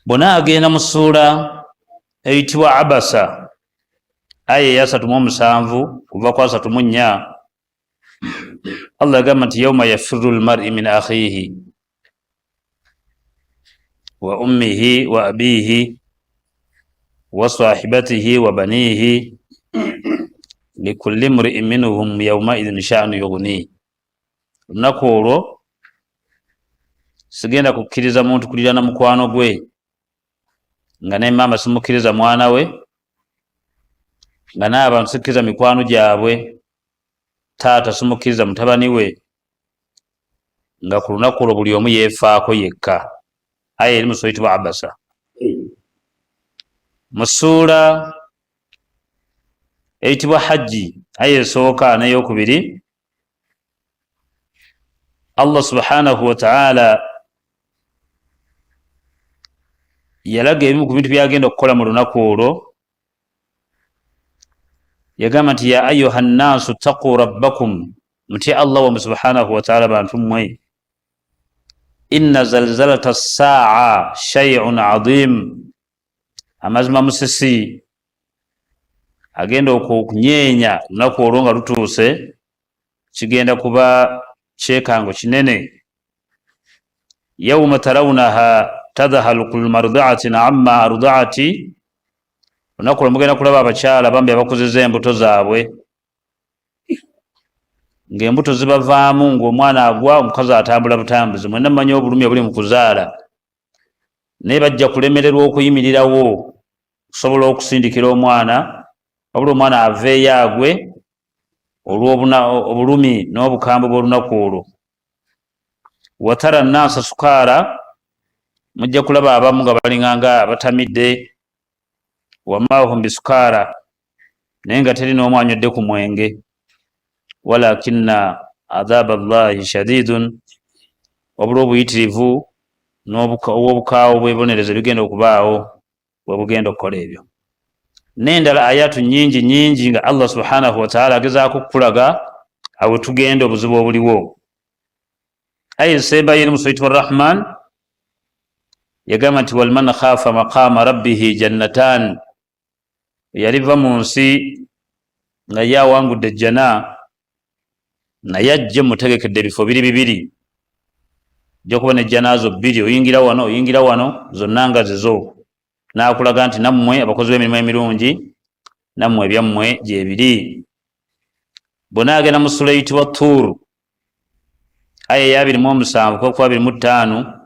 Bona agenda mu ssuula eyitibwa Abasa, aya eyasatu mu omusanvu kuva ku 34, Allah yagamba nti yauma yafiru lmari min akhihi wa ummihi wa abihi wa sahibatihi wa banihi likulli mri'in minhum yaumaidhin sha'nu yughni. Olunaku olwo sigenda kukkiriza muntu kulirana mukwano gwe, nga ne maama simukkiriza mwana we, nga n'abantu sikkiriza mikwano gyabwe, taata simukkiriza mutabani we, nga ku lunaku olwo buli omu yeefaako yekka. Aya eri mu sura eyitibwa Abasa. Mu ssuula eyitibwa Hajji, aya esooka n'eyokubiri, Allah subhanahu wataala yalaga ebimu ku bintu byagenda okukola mu lunaku olwo. Yagamba nti ya ayuha nnaasu ttaquu rabbakum, mutye Allah wamu subhanahu wataala bantu mmwe, inna zalzalata ssaa shay'un adhim, amazima musisi agenda okunyeenya lunaku olwo nga lutuuse kigenda kuba kyekango kinene. Yauma tarawunaha tadhahalu kullu mardiatin amma ardaati, olunaku lwo mugenda kulaba abakyala bambi abakuzizza embuto zaabwe ng'embuto zibavaamu, ng'omwana agwa, omukazi atambula butambuzi. Mwenna mumanyi obulumi obuli mu kuzaala, naye bajja kulemererwa okuyimirirawo okusobola okusindikira omwana, wabula omwana aveeyo agwe olw'obulumi n'obukambwe bw'olunaku olwo. Watara nnasa sukaara, mujja kulaba abamu nga balinganga abatamidde, wamahum bisukaara, naye nga teri n'omu anywedde ku mwenge, walakinna adhaba llahi shadidun, wabula obuyitirivu n'obukaawo bw'ebibonerezo ebigenda okubaawo bwe bugenda okukola ebyo. N'endala ayatu nyingi nyingi nga Allah subhanahu wataala agezaako okukulaga awe tugenda obuzibu obuliwo. Aya esembayo eri musoiti wa Rahman, yagamba nti walman khafa maqama rabbihi jannatan, yaliva mu nsi nga ye awangudde ejjana, naye ajje mutegekedde ebifo biri bibiri, ojja kuba nejjana zo bbiri, oyingira wano oyingira wano, zonna nga zizo. N'akulaga nti nammwe abakozi b'emirimu emirungi nammwe ebyammwe gyebiri. Bona agenda mu sula eyitibwa Tuuru, aya eya 27 kuba 25,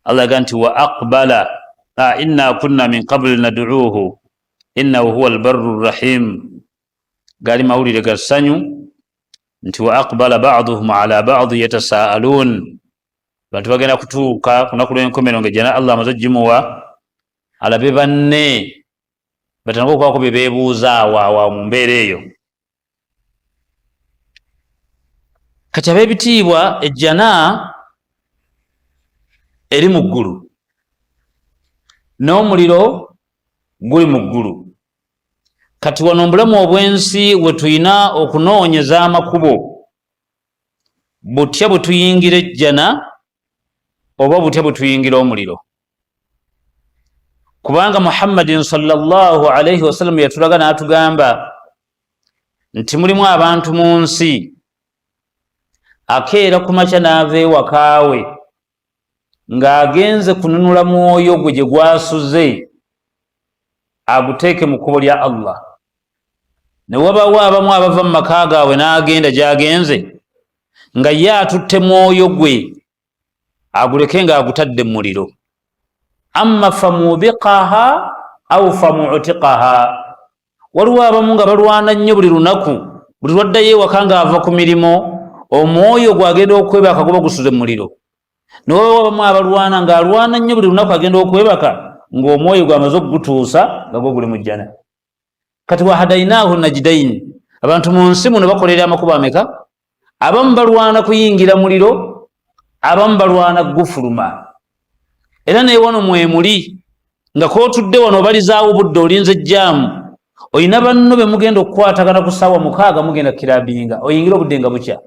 Allah yaga nti wa aqbala inna kunna min qabli naduuhu innahu huwa albarru rrahim. Gali mawulire ga ssanyu nti wa aqbala baduhum ala badi yatasaaluun, bantu bagenda kutuuka kunaku lw'enkomero nga ejjana Allah amaze ogimuwa, alabe banne batandika okubaako bye beebuuza awo awo mu mbeera eyo. Kati ab'ebitiibwa, ejjana eri mu ggulu n'omuliro guli mu ggulu. Kati wano mubulamu obw'ensi we tulina okunoonyeza amakubo, butya bwe tuyingira ejjana oba butya bwe tuyingira omuliro, kubanga Muhammadin sallallahu alaihi wasallam yatulaga n'atugamba nti mulimu abantu mu nsi akeera ku makya n'ava ewakaawe ng'agenze kununula mwoyo gwe gye gwasuze aguteeke mu kkubo lya Allah, ne wabawo abamu abava mu maka gaabwe n'agenda gy'agenze nga ye atutte mwoyo gwe aguleke ng'agutadde mu muliro, amma famubiqaha au famutiqaha. Waliwo abamu nga balwana nnyo buli lunaku, buli lwaddayo ewaka ng'ava ku mirimu omwoyo gwagenda okwebaka guba gusuze mu muliro. Newabawo abamu abalwana ng'alwana nnyo buli lunaku agenda okwebaka ng'omwoyo gwamaze okugutuusa nga gwo guli mu jjana. Kati wahadainahu najidaini, abantu mu nsi muno bakolera amakubo ameka? Abamu balwana kuyingira muliro, abamu balwana kugufuluma. Era naye wano mwemuli nga kotudde wano obalizaawo obudde, olinze jjaamu, olina banno be mugenda okukwatagana ku ssaawa 6, mugenda kirabinga oyingire obudde nga bukya.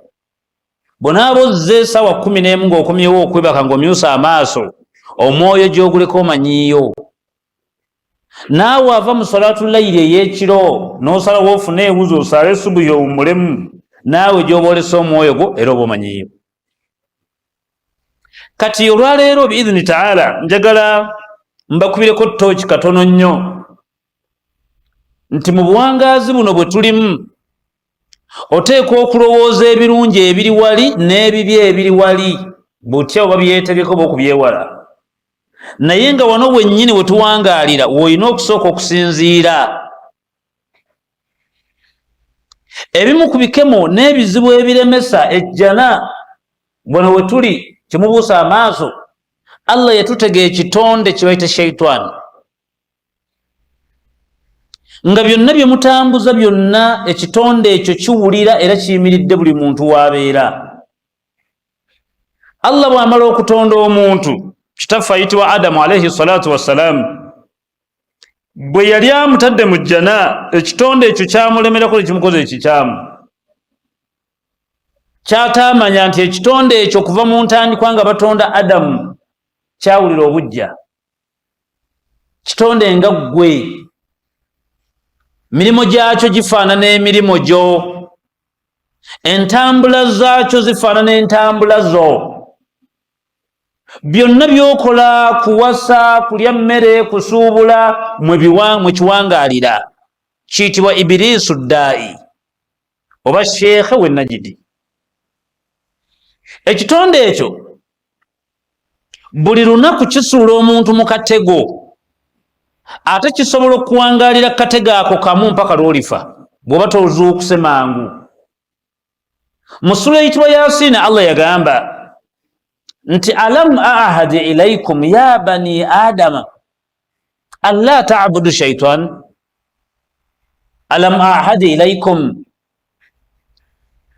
Bonaaba ozze essaawa 11 ng'okomyewo okwebaka ng'omyusa amaaso, Omwoyo gy'oguleka omanyiiyo. Naawe ava mu salatu layiri ey'ekiro n'osalawo ofune ewuzi osaale esubuhi owummulemu, naawe gy'oba olese omwoyo gwo era oba omanyiiyo. Kati olwaleero biidhini taala njagala mbakubireko tooki katono nnyo nti mu buwangaazi buno bwe tulimu oteekwa okulowooza ebirungi ebiri wali n'ebibi ebiri wali, butya oba byetegeka oba okubyewala. Naye nga wano wennyini we tuwangaalira w'olina okusooka okusinziira. Ebimu ku bikemo n'ebizibu ebiremesa ejjana wano we tuli kimubuusa amaaso, Allah yatutega ekitonde kye bayita shaitani, nga byonna bye mutambuza byonna ekitonde ekyo kiwulira era kiyimiridde buli muntu w'abeera. Allah bw'amala okutonda omuntu, kitaffe ayitibwa Adamu alaihi salatu wassalaamu, bwe yali amutadde mu jjana, ekitonde ekyo kyamulemerako ne kimukoza ekikyamu kyataamanya nti ekitonde ekyo kuva mu ntandikwa nga batonda Adamu kyawulira obujja. Kitonde nga ggwe, mirimu gyakyo gifaanana emirimu gyo, entambula zaakyo zifaanana entambula zo, byonna byokola, kuwasa, kulya mmere, kusuubula, mwe kiwangaalira. Kiyitibwa Ibiriisu ddaayi oba sheekhe we Najidi. Ekitonde ekyo buli lunaku kisuula omuntu mu katego, ate kisobola okuwangaalira katego ako kamu mpaka lwolifa bw'oba tozuukuse mangu. Mu sula eyitibwa Yasiina, Allah yagamba nti alam ahadi ilaikum ya bani adama alla tabudu shaitan, alam ahadi ilaikum,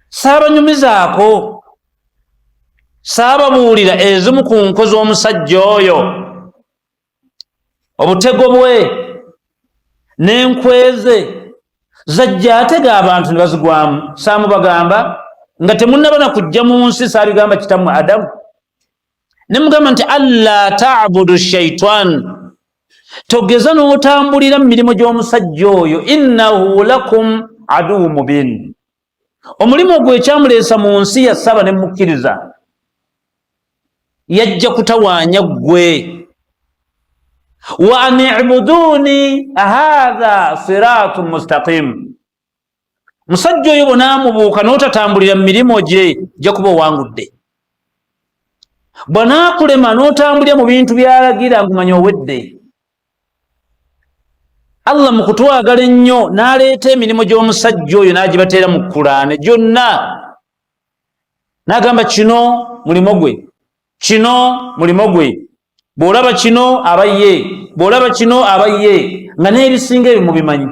saabanyumizaako, saababuulira ezimu ku nkwe z'omusajja oyo, obutego bwe n'enkweze zajja atega abantu ne bazigwamu. Saamubagamba nga temunnaba na kujja mu nsi? Saabigamba kitammwe Adamu ne mugamba nti alla tabudu shaitan, togeza n'otambulira mu mirimu gy'omusajja oyo, innahu lakum aduwu mubin. Omulimu gwe ekyamuleesa mu nsi yasaba ne mukkiriza, yajja kutawaanya ggwe. Wa an ibuduni hatha siratu mustaqim. Musajja oyo bwonaamubuuka n'otatambulira mu mirimu gye, jja kuba owangudde. Bw'anaakulema n'otambulira mu bintu by'alagira, ngumanya owedde. Allah mu kutwagala ennyo n'aleeta emirimu gy'omusajja oyo n'agibateera mu Kulaane gyonna, n'agamba kino mulimo gwe, kino mulimo gwe, bw'olaba kino aba ye, bw'olaba kino aba ye, nga n'ebisinga ebyo mubimanyi.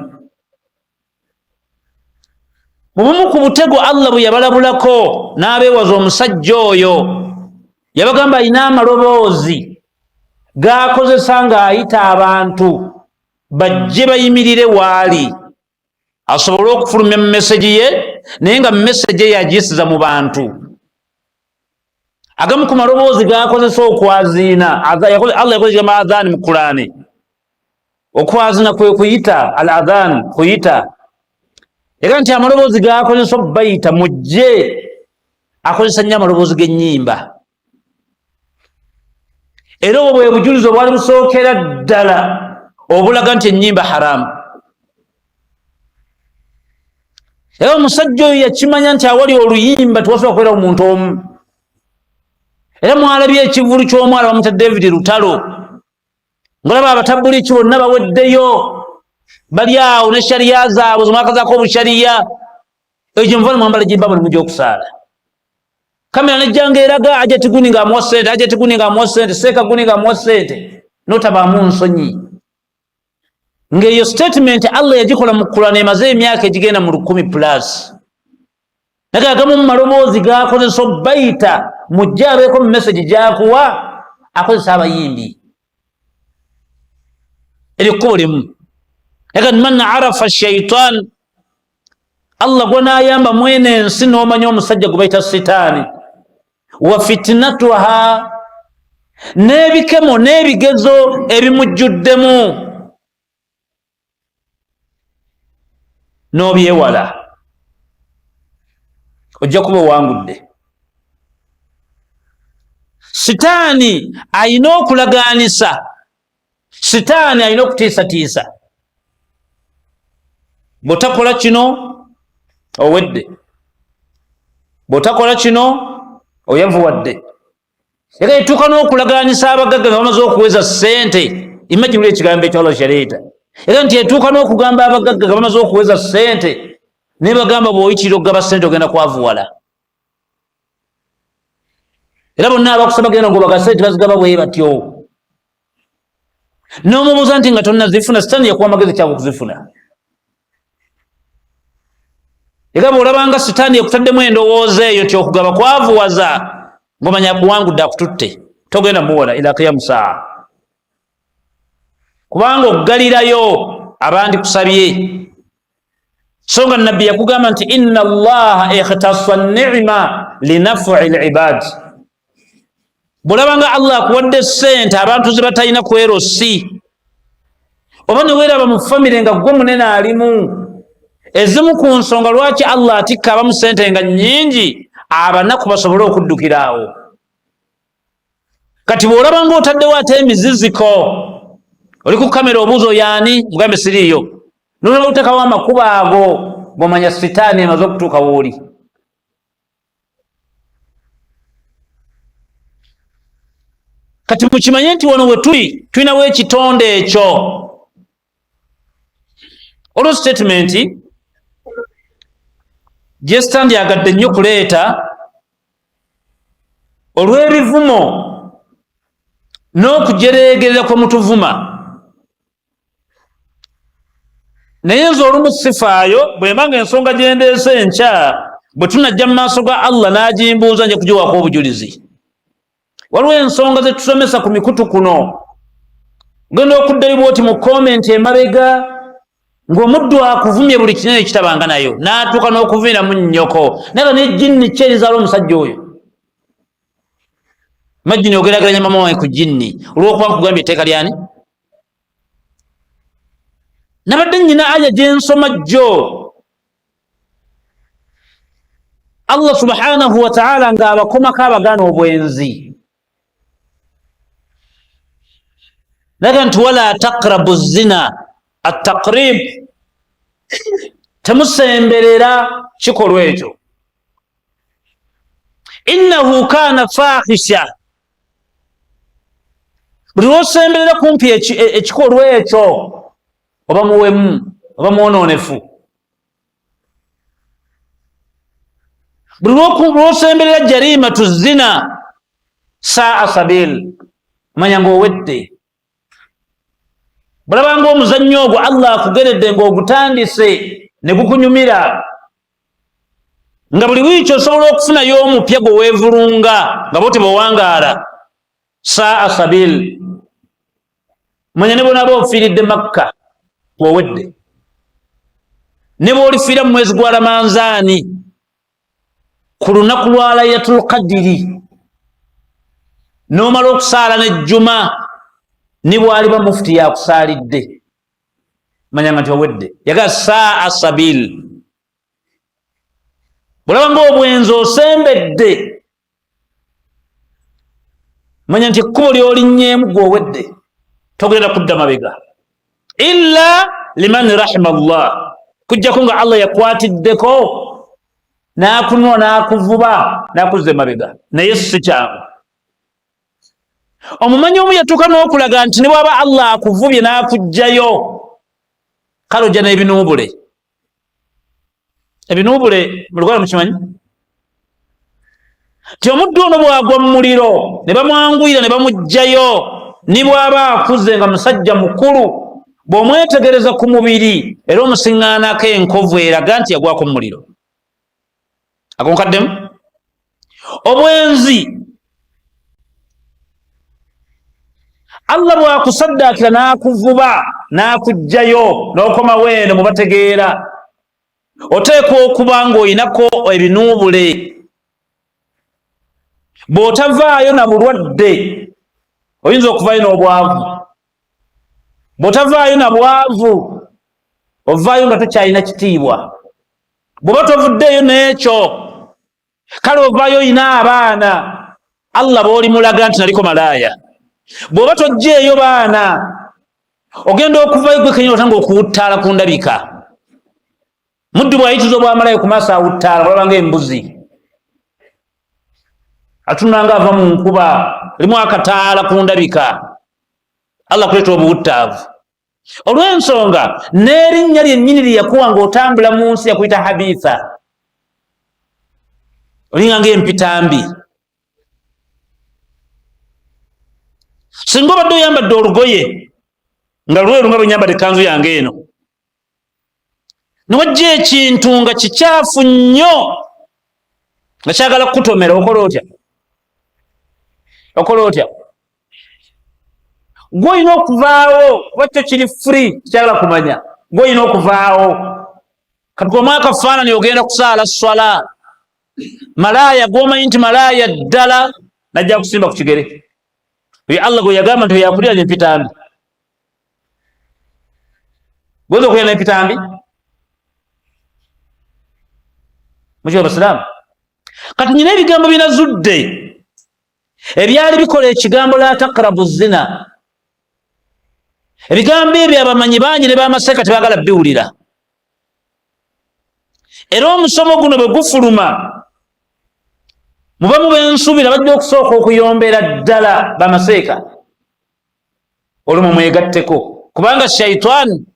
Mu bumu ku butego Allah bwe yabalabulako n'abeewaza omusajja oyo, yabagamba alina amaloboozi g'akozesa ng'ayita abantu bajje bayimirire waali asobole okufulumya mu mesegi ye, naye nga mesegi ye agiyisiza mu bantu. Agamu ku maloboozi g'akozesa okwaziina, Allah yakozesa ekigambo adhaani mu Kulaani. Okwazina kwe kuyita al adhan, kuyita. Era nti amaloboozi gakozesa okubayita mujje, akozesa nnyo amaloboozi g'ennyimba. Era obwo bwe bujulizi obwali busookera ddala obulaga nti ennyimba haramu. Era omusajja oyo yakimanya nti awali oluyimba tewasobola kubeera omuntu omu. Era mwalabye ekivulu ky'omwala bamuta David Lutalo, ngolaba abatabuliki bonna baweddeyo, bali awo ne shariya zaabwe zomwakazaako obushariya. Eyo gyemuva nemwambala jimba buli mujja okusaala, kamera nejjanga eraga ajati guni ng'amuwa sente, ajati guni ng'amuwa sente, seeka guni ng'amuwa sente, notabaamu nsonyi. Ng'eyo statement Allah yagikola mu Kurani emaze emyaka egigenda mu 1000 plus. Naye agamu mu maloboozi gakozesa obayita mujje abeeko mu message gyakuwa, akozesa abayimbi. Eryo kkubo limu. Naye man arafa shaitan, Allah gwanayamba mwene ensi n'omanya omusajja gwe bayita sitaani wa fitinatuha. N'ebikemo n'ebigezo ebimujjuddemu n'obyewala, ojja kuba owangudde. Sitaani alina okulagaanisa, sitaani alina okutiisatiisa, bw'otakola kino owedde, bw'otakola kino oyavuwadde. Era etuuka n'okulagaanyisa abagagga nga bamaze okuweza ssente. Imagine uli ekigambo ekyo Allah kyaleeta, era nti etuuka n'okugamba abagagga nga bamaze okuweza ssente, naye bagamba bw'oyitirira okugaba ssente ogenda kwavuwala. Era bonna abakusaba genda ngobaga ssente bazigaba bwe batyo, n'omubuuza nti nga tonnazifuna, sitaani yakuwa amagezi kyawe okuzifuna. Era bw'olabanga sitaani ekutaddemu endowooza eyo nti okugaba kwavuwaza, ng'omanya akuwangudde, akututte, togenda muwola ila kiyamu saa, kubanga okuggalirayo abandi kusabye. So nga nabbi yakugamba nti inna allaha ikhtasa ni'ma linafui libad. Bwolabanga Allah akuwadde sente abantu zebatalina kwerosi, oba neweraba mu famire nga gwe munene alimu, ezimu ku nsonga lwaki Allah atikka abamu sente nga nyingi, abanaku basobole okuddukira awo. Kati bw'olaba nga otaddewo ate emiziziko, oli ku kamera obuuza oyaani, mugambe siriiyo, nolaba otekawo amakubo ago, ng'omanya sitaani emaze okutuuka wooli. Kati mukimanye nti wano wetuli tulinawo ekitonde ekyo. Olwo statement gyesitandyagadde nnyo kuleeta olw'ebivumo n'okujereegerera kwe mutuvuma, naye nze olumu sifaayo. Bwe mba nga ensonga gyendeese enkya bwe tunajja mu maaso ga Allah n'agimbuuza, nja kugiwaako obujulizi. Waliwo ensonga zetusomesa ku mikutu kuno, ogenda okuddayo bwoti mu komenti emabega ng'omuddu akuvumye buli kinene kitabanga nayo, n'atuuka n'okuviiramu nnyoko, naye nga nejinni ki erizaala omusajja oyo? Majini ogerageranya mama wange ku jinni olw'okuba nkugambye etteeka lyani? Nabadde nnyina aya gyensoma jjo, Allah subhanahu wataala ng'abakomako abagaana obwenzi, naga nti wala taqrabu zina, attaqrib, temusemberera kikolwa ekyo, innahu kana fahisha. Buli lwosemberera kumpi ekikolwa ekyo, oba muwemu oba mwononefu. Buli lwosemberera jarimatu zina, saa sabil, manya ngaowedde. Bulabanga omuzannyo ogwo Allah akugeredde ng'ogutandise ne gukunyumira, nga buli wiiki osobola okufunayo omupya gwe weevulunga nga bo tebawangaala, saa sabil, manya ne bonaaba ofiiridde Makka owedde, ne bwolifiira mu mwezi gwa Ramanzaani ku lunaku lwa Lailatul Qadiri, n'omala okusaala nejjuma, ne bwaliba mufuti yakusaalidde, manyanga nti owedde. Yagaa saa sabil. Bulaba ngaobwenzi osembedde, manya nti ekkubo lyolinyeemu gwe owedde, togenda kudda mabega, illa liman rahima llah, kujjako nga Allah yakwatiddeko n'akunwa n'akuvuba n'akuzza emabega, naye si kyangu. Omumanyi omu yatuuka n'okulaga nti ne bwaba Allah akuvubye n'akugjayo, kale ojja n'ebinuubule. Ebinuubule mu Luganda mukimanyi nti omuddu ono bwagwa mu muliro ne bamwanguyira ne bamugjayo, ni bw'aba akuze nga musajja mukulu, bw'omwetegereza ku mubiri era omusiŋŋaanako enkovu eraga nti yagwako mu muliro. Agonkaddemu obwenzi, Allah bw'akusaddaakira n'akuvuba n'akugjayo n'okomawo eno mu bategeera, oteekwa okuba ng'oyinako ebinuubule, bw'otavaayo na bulwadde. Oyinza okuvayo n'obwavu. Bw'otavaayo na bwavu, ovaayo nga tokyalina kitiibwa. Bw'oba tovuddeeyo n'ekyo, kale ovaayo olina abaana Allah b'oli mulaga nti naliko malaaya. Bw'oba toggyeeyo baana, ogenda okuvayo gwe kenyini otanga okuwuttaala ku ndabika. Muddu bw'ayitiza obwamalaaya ku maaso awuttaala, olaba ng'embuzi atunula nga ava mu nkuba, limu akataala ku ndabika. Allah kuleeta obuwuttaavu olw'ensonga n'erinnya lyennyini lye yakuwa ng'otambula mu nsi, yakuyita habitha, olinga ng'empitambi. Singa obadde oyambadde olugoye nga lweru nga bwe nyambadde ekkanzu yange eno, newajja ekintu nga kikyafu nnyo nga kyagala kukutomera, okola otya? Okola otya? Gwe olina okuvaawo, kuba kyo kiri free, kyagala kumanya. Gwe olina okuvaawo. Kati omwaka faanani ogenda kusaala swala, malaaya gwomanyi nti malaaya ddala najja kusimba ku kigere, oyo Allah gwe yagamba nti oyakulira nempitambi, goza okulya nempitambi mukyo abasiraamu. Kati nyina ebigambo binazudde ebyali bikola ekigambo la takrabu zina. Ebigambo ebyo abamanyi bangi ne bamaseeka tebagala biwulira. Era omusomo guno bwe gufuluma, mubamu bensuubira bajja okusooka okuyombera ddala bamaseeka, olumu mwegatteko, kubanga shaitaani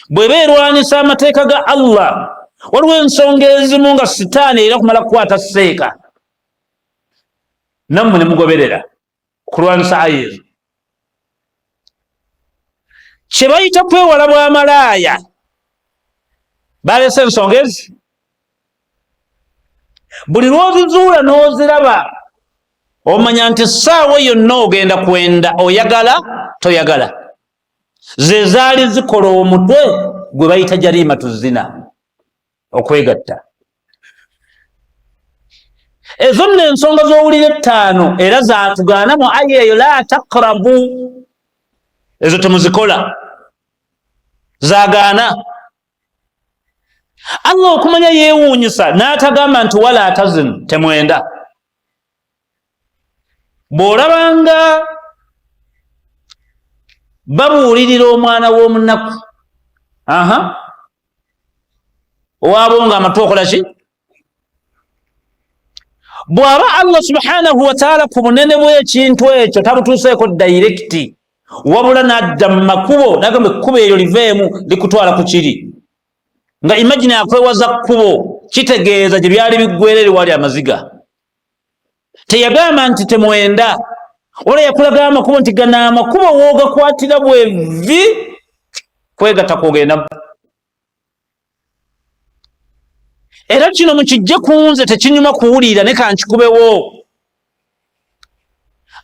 bweba erwanisa amateeka ga Allah, waliwo ensonga ezimu nga sitaani era kumala kukwata seeka, nammwe ne mugoberera okulwanisa aya ezo. Kye bayita kwewala bwamalaaya, balese ensonga ezi buli lw'ozizuula n'oziraba, omanya nti ssaawa yonna ogenda kwenda, oyagala toyagala. Ze zaali zikola omutwe gwe bayita jarimatu zina, okwegatta. Ezo nno ensonga z'owulira ettaano era zatugaana mu aya eyo la takrabu, ezo temuzikola, zagaana. Allah okumanya yeewuunyisa n'atagamba nti wala tazinu, temwenda. Bw'olabanga babuulirira omwana w'omunaku, aha, owaabo nga amatu okola ki? Bw'aba Allah subhanahu wataala ku bunene bw'ekintu ekyo tabutuuseeko dayirekiti, wabula n'adda mu makubo nagamba ekkubo eryo liveemu likutwala ku kiri, nga imagine akwewaza kkubo, kitegeeza gye byali biggwera eri wali amaziga. Teyagamba nti temwenda, wala yakulaga amakubo nti gano amakubo woogakwatira bwevi kwegatta kwogendamu. Era kino mukijje ku nze, tekinyuma kuwulira, ne kankikubewo.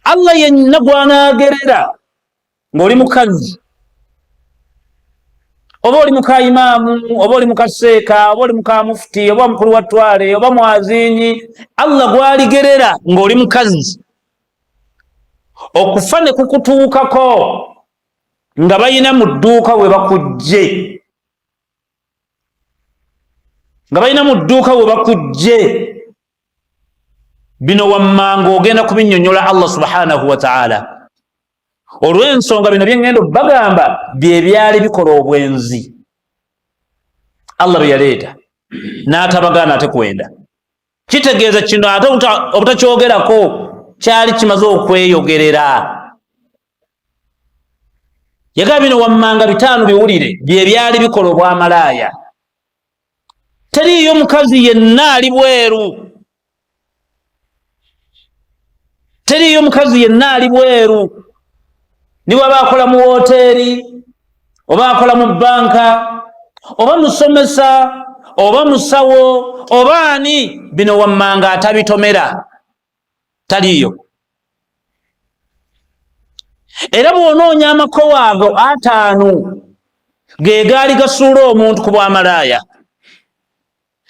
Allah yenna gwanaagerera ng'oli mukazi, oba oli muka imaamu, oba oli muka seeka, oba oli muka mufuti, oba mukulu wa twale, oba mwazinyi, Allah gwaligerera ng'oli mukazi okufa ne kukutuukako nga balina mu dduuka we bakujje, nga balina mu dduuka we bakujje, bino wammanga ogenda kubinnyonnyola Allah subhanahu wa ta'ala. Olw'ensonga bino byengenda bagamba bye byali bikola obwenzi, Allah bye yaleeta n'atabagaana ate kwenda. Kitegeeza kino ate obutakyogerako kyali kimaze okweyogerera. Yagamba bino wammanga bitaano biwulire, bye byali bikola obwamalaaya. Teriiyo mukazi yenna ali bweru, teriiyo mukazi yenna ali bweru, ni bwaba akola mu woteeri, oba akola mu banka, oba musomesa, oba musawo, oba ani, bino wammanga atabitomera taliiyo. Era bw'onoonya amakowa ago ataano ge gaali gasuula omuntu ku bwamalaaya.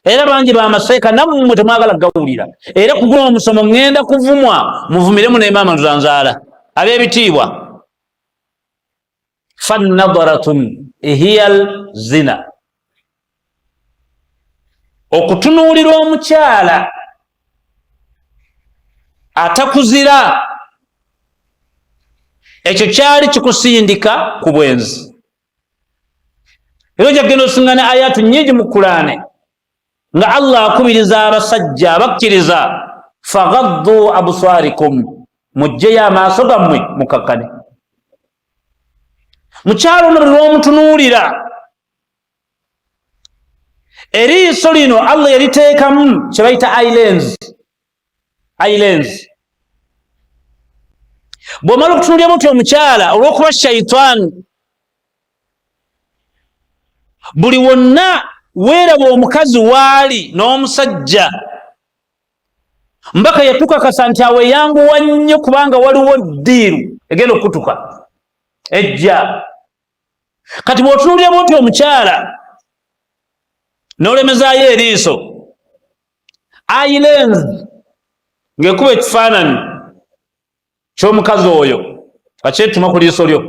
Era bangi bamaseeka nammwe temwagala gawulira. Era kugula omusomo ŋŋenda kuvumwa, muvumiremu ne maama nzanzaala. Ab'ebitiibwa, fanadaratun hiya zina, okutunuulira omukyala atakuzira, ekyo kyali kikusindika ku bwenzi. Era ojja kugenda osingana ayatu nyingi mu Kulaane nga Allah akubiriza abasajja abakkiriza, faghaddu absarikum, mugjeyo amaaso gammwe mukakkane. Mukyalo ono buli lwomutunuulira, eriiso lino Allah yariteekamu kye bayita eye lens. Bw'omala okutunuulira buti omukyala, olw'okuba shaitaani buli wonna weeraba omukazi waali n'omusajja, mbaka yatukakasa nti awo eyanguwa nnyo, kubanga waliwo ddiiru egenda okukutuka ejja. Kati bw'otunuulira buti omukyala n'olemezaayo eriiso, eye lens ng'ekuba ekifaananyi ky'omukazi oyo akyetuma ku liiso lyo,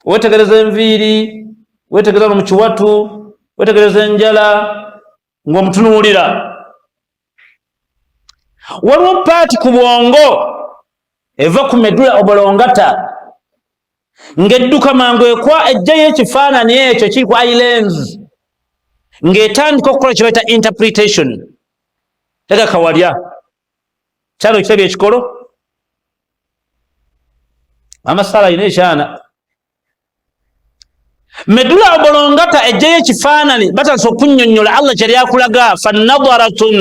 wetegereza enviiri, wetegereza no mu kiwatu, wetegereza enjala ng'omutunuulira. Waliwo part ku bwongo eva ku medulla oblongata ng'edduka mangu ekwa ejjayo ekifaananyi ekyo kiri ku eye lens, ng'etandika okukola kye bayita interpretation. Tega kawalya kyalo ekirabye ekikolo amasaala alina ekyana, medulla oblongata ejjayo ekifaananyi, batandisa okunnyonnyola Allah kyali akulaga. Fanadaratun,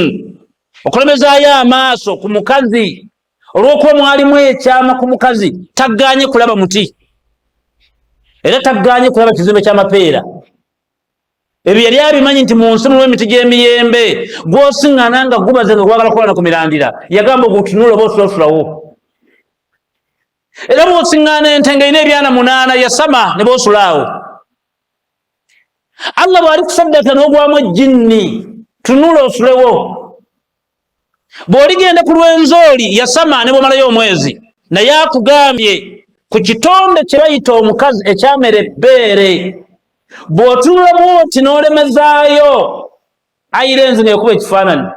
okulemezaayo amaaso ku mukazi, olw'okuba mwalimu ekyama ku mukazi, tagganye kulaba muti era tagganye kulaba kizimbe ky'amapeera. Ebyo yali abimanyi nti mu nsi mulimu emiti gy'emiyembe, gw'osiŋŋana nga gubaze nga gwagala kulwana ku mirandira. Yagamba ogutunula oba osulasulawo. Era bw'osiŋŋana ente nga erina ebyana 8, yasama ne boosulaawo. Allah bw'ali kusaddaka n'ogwamu ejjinni, tunula osulewo. Bw'oligenda ku lwenzooli, yasama ne bwomalayo omwezi. Naye akugambye ku kitonde kye bayita omukazi ekyamera ebbeere, bw'otunula bwoti n'olemezaayo eye lens ng'ekuba ekifaananyi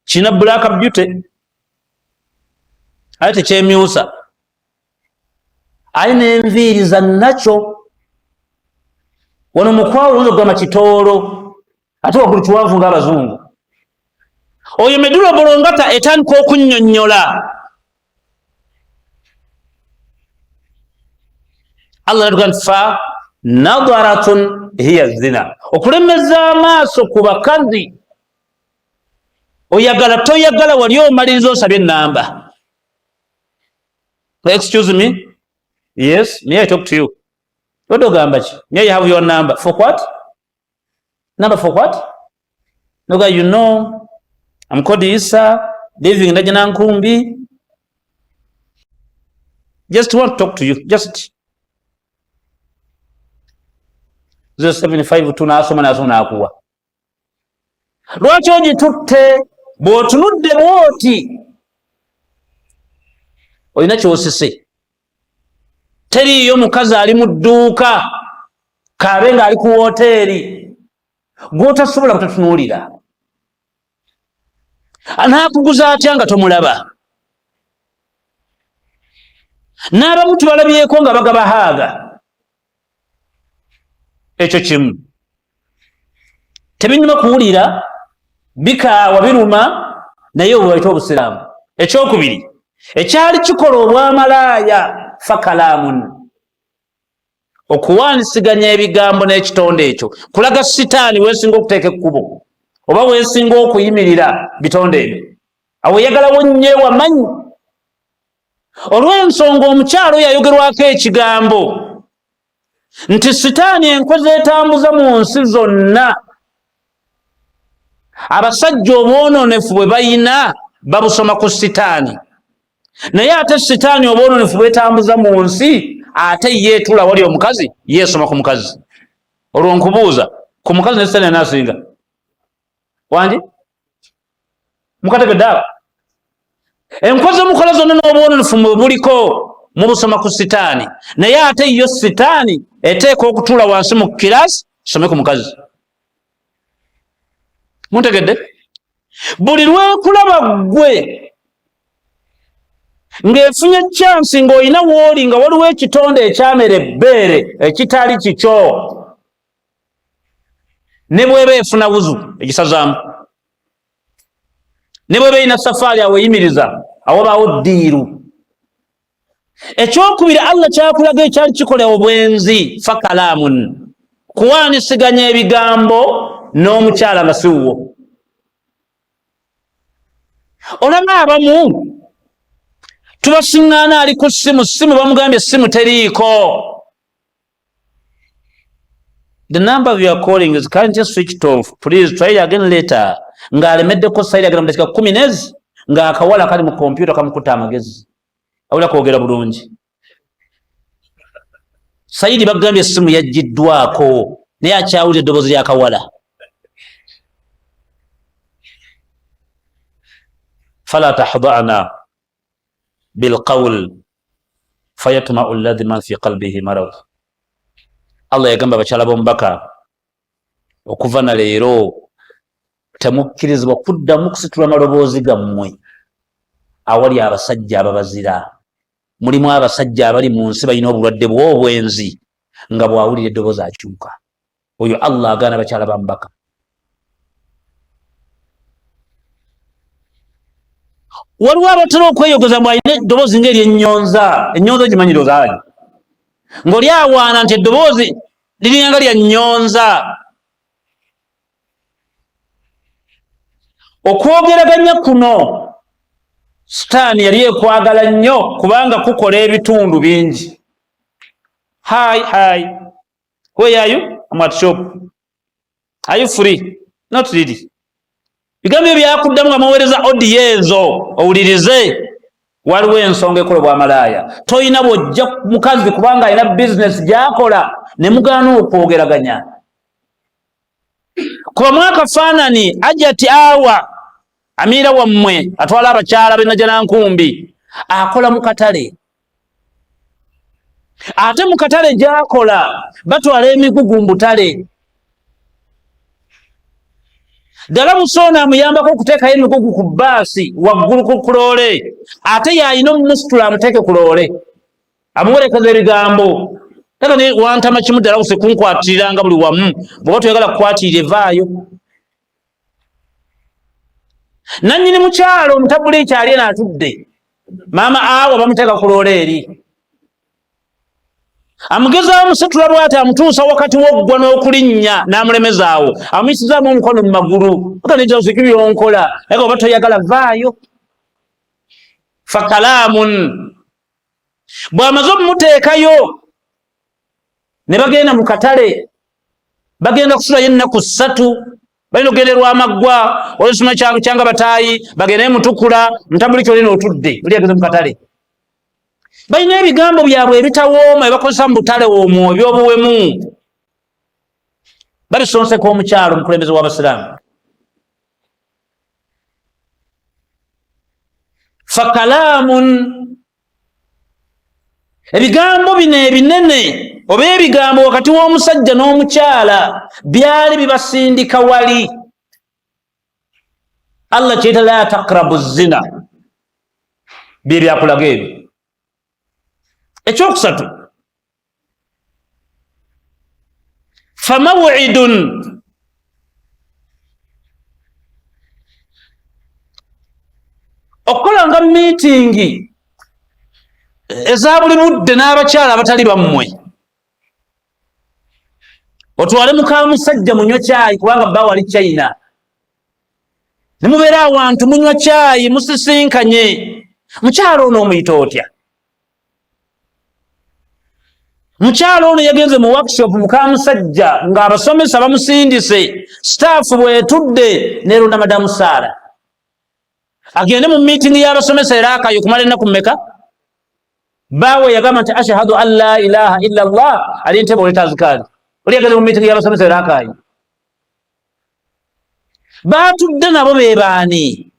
kina black beauty, aye tekyemyusa, aye n'enviiri za nakyo. Wano mukwawulo oyinza okugamba kitoolo, ate waggulu kiwanvu ng'abazungu. Oyo medulla oblongata etandika okunnyonnyola. Allah natuga nti fa nadaratun hiya zina, okulemeza amaaso ku bakazi, oyagala toyagala, wali omaliriza osabye enamba. "Excuse me." "Yes, may I talk to you?" "Wadde ogamba ki?" "May I have your number?" "For what number? For what?" Noga, "You know, I'm called Isa, living in Najjanankumbi. Just want to talk to you, just 0752." Nasoma nasoma nakuwa. Lwaki ogitutte? Bw'otunudde bwoti olina kyosise. Teriiyo mukazi ali mu dduuka, kaabe ng'ali ku woteeri, gw'otasobola kutatunuulira. Anaakuguza atya nga tomulaba? N'abamu tubalabyeko nga bagabahaaga. Ekyo kimu tebinyuma kuwulira, bikaawa, biruma, naye obwe baita obusiraamu. Ekyokubiri ekyali kikola obwamalaaya, fakalaamun, okuwandisiganya ebigambo n'ekitonde ekyo, kulaga sitaani wesinga okuteeka ekkubo oba wesinga okuyimirira bitonde ebyo. Awo eyagalawo nnyo ewamanyi olw'ensonga omukyalo oyo ayogerwako ekigambo nti sitaani enkozi etambuza mu nsi zonna. Abasajja obwononefu bwe bayina babusoma ku sitaani, naye ate sitaani obwononefu bwetambuza mu nsi, ate ye etula wali omukazi yeesoma ku mukazi. Olwo nkubuuza, ku mukazi ne sitaani anaasinga wangi? Mukategedde abo? Enkoze mukola zonna n'obwononefu mwe buliko mubusoma ku sitaani, naye ate yo sitaani eteeka okutuula wansi mu kirasi some ku mukazi. Muntegedde? Buli lwekulaba ggwe ng'efunye kyansi ng'olina wooli nga waliwo ekitonde ekyamera ebbeere ekitali kikyo, ne bweba efuna wuzu egisazaamu, ne bweba erina safaari awo eyimiriza, awabaawo ddiiru. Ekyokubiri, Allah kyakulaga ekyali kikola obwenzi, fakalaamun, kuwaanisiganya ebigambo n'omukyala nga siwuwo. Olaba abamu tubasiŋŋaana ali ku ssimu, ssimu bamugambye essimu teriiko. The number you are calling is currently switched off. Please try again later. Ng'alemeddeko sayiri agenda mu dakiika 10 nezi ng'akawala kali mu kompyuta kamukutta amagezi. Awulira kwogera bulungi. Sayidi bagambye essimu yaggiddwako naye akyawulira eddoboozi ly'akawala. Fala tahda'na bilqawl fayatmau alladhi man fi qalbihi marad. Allah yagamba abakyala b'omubaka, okuva na leero temukkirizibwa kuddamu kusitula maloboozi gammwe awali abasajja ababazira. Mulimu abasajja abali mu nsi balina obulwadde bw'obwenzi nga bw'awulira eddoboozi akyuka. Oyo Allah agaana bakyala ba mubaka. Waliwo abatera okweyogeza mbu alina eddoboozi ng'eryennyonza. Ennyonza ogimanyi ndowooza ng'oli awaana nti eddoboozi liringanga lya nnyonza. Okwogeraganya kuno sitaani yali ekwagala nnyo kubanga kukola ebitundu bingi. Hi, hi, where are you? I'm at shop. Are you free? Not really. Bigambo ebyo byakuddamu nga muweereza odiyo ezo owulirize. Waliwo ensonga ekola obwamalaaya, tolina bw'ojja mukazi kubanga alina bizinesi gy'akola ne mugaana okwogeraganya. Kubamu akafaanani Ajati awa amiira wammwe atwala abakyala b'e Najjanankumbi, akola mu katale, ate mu katale gy'akola batwala emigugu mu butale. Ddala musoona amuyambako okuteekayo emigugu ku bbaasi waggulu ku kuloole, ate y'alina omumusitula amuteeke ku loole, amuwerekeza ebigambo. Kaka ne wantama kimu ddala use kunkwatiriranga buli wamu, bw'oba toyagala kukwatirira evaayo. Nannyini mukyalo omutabuliiki ali eno atudde, maama awa bamuteeka ku loole eri, amugezaawo musitula bw'ati amutuusa wakati w'oggwa n'okulinnya n'amulemezaawo, amuyisizaamu omukono mu magulu. Otanejaziki byonkola, naye oba toyagala vaayo. Fakalaamun, bw'amaze okumuteekayo ne bagenda mu katale, bagenda kusulayo ennaku 3, balina okugenda erwamaggwa olusoma kyanga bataayi, bagende mutukula mutabuliki olina otudde oli ageze mu katale. Balina ebigambo byabwe ebitawooma ebakozesa mu butale omwo eby'obuwemu, babisonseka omukyalo omukulembeze w'abasiraamu. Fakalaamun, ebigambo bino ebinene oba ebigambo wakati w'omusajja n'omukyala byali bibasindika wali. Allah kyeyita la takrabu zina, bye byakulaga ebyo. Ekyokusatu, famawidun, okukola nga miitingi eza buli budde n'abakyala abatali bammwe, otwale muka musajja munywa kyayi kubanga bba wali China, ne mubeera awantu munywa kyayi musisinkanye, mukyala ono omuyita otya? Mukyala ono yagenze mu workshop muka musajja ng'abasomesa bamusindise, staff bwetudde neronda madamu Saara agende mu meeting y'abasomesa era akayo kumala ennaku mmeka? Baawe yagamba nti ashhadu an la ilaha illa Allah, ali ntebe oleeta azikaali, oli yagenze mu meeting y'abasomesa era akayo. Baatudde nabo be baani?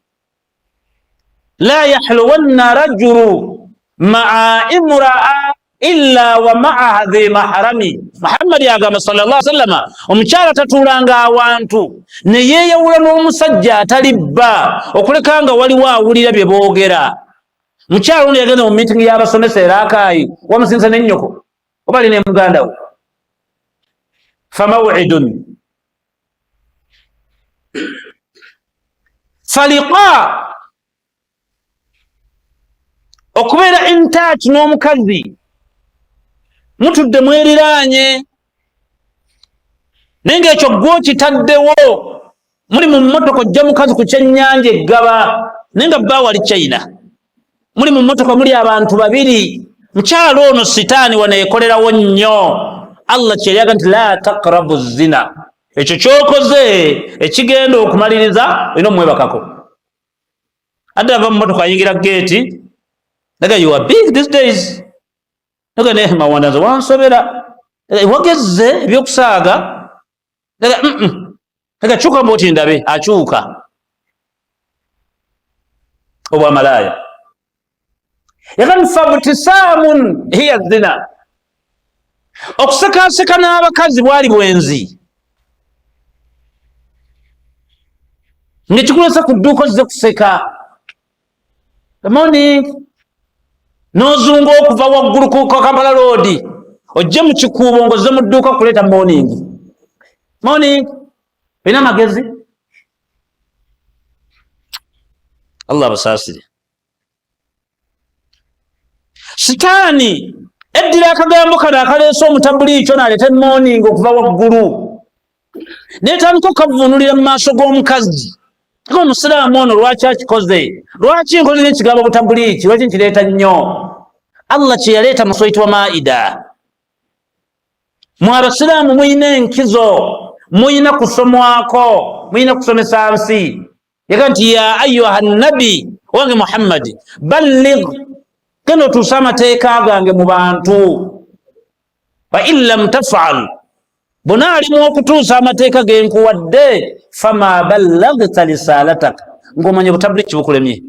La yahluwanna rajulu maa imraa illa wa maaha dhi mahrami. Muhammadi agamba sallallahu sallama, omukyala tatuulanga awantu ne yeeyawula n'omusajja atali bba, okuleka nga waliwo awulira bye boogera. Mukyala ono yagenda mu miitingi y'abasomesa eraakaayi, wamusinza nennyoko oba ali ne muganda we, famawidun faliqa, okubeera intouch n'omukazi, mutudde mweriraanye, naye ngaekyo gwe okitaddewo. Muli mu mmotoka, ojja mukazi ku kyennyanja eggaba, naye nga bba wali China. Muli mu mmotoka, muli abantu babiri. Mukyalo ono sitaani wano ekolerawo nnyo. Allah kyeryaga nti la taqrabu zina, ekyo kyokoze ekigenda okumaliriza olina omwebakako. Adde ava mu mmotoka, ayingira geeti, naga, "You are big these days." Naga, "Ne Mawanda, nze wansobera, wagezze ebyokusaaga." Naga, Naga, "Kyuka mbooti ndabe." Akyuka, obwamalaaya. Yagan fabtisaamun hiya zina, okusekaseka n'abakazi bwali bwenzi, ngaekikulesa ku dduuka ozze kuseka morning, n'ozunga okuva waggulu ku Kampala loodi, ojje mu Kikuubo ng'ozze mu dduuka kuleeta morning morning. Olina amagezi? Allah abasaasire. Sitaani eddira akagambo kano akaleese omutabuliikyo naleeta morning okuva waggulu, netandika okukavunulira mu maaso g'omukazi. Omusiraamu ono lwaki akikoze? Lwaki nkoze ekigambo butabuliiki? Lwaki nkireeta nnyo? Allah kye yaleeta mu surati wa Maida, mwe abasiraamu muyina enkizo, muyina kusomwako, muyina kusomesa nsi. Yaga nti ya ayuha nabi, wange Muhammadi, balligh, genda otuuse amateeka gange mu bantu. Fa in lam tafal, bonaalimu okutuusa amateeka genkuwadde, fama ballagta risalatak, ng'omanya obutabuliki bukulemye.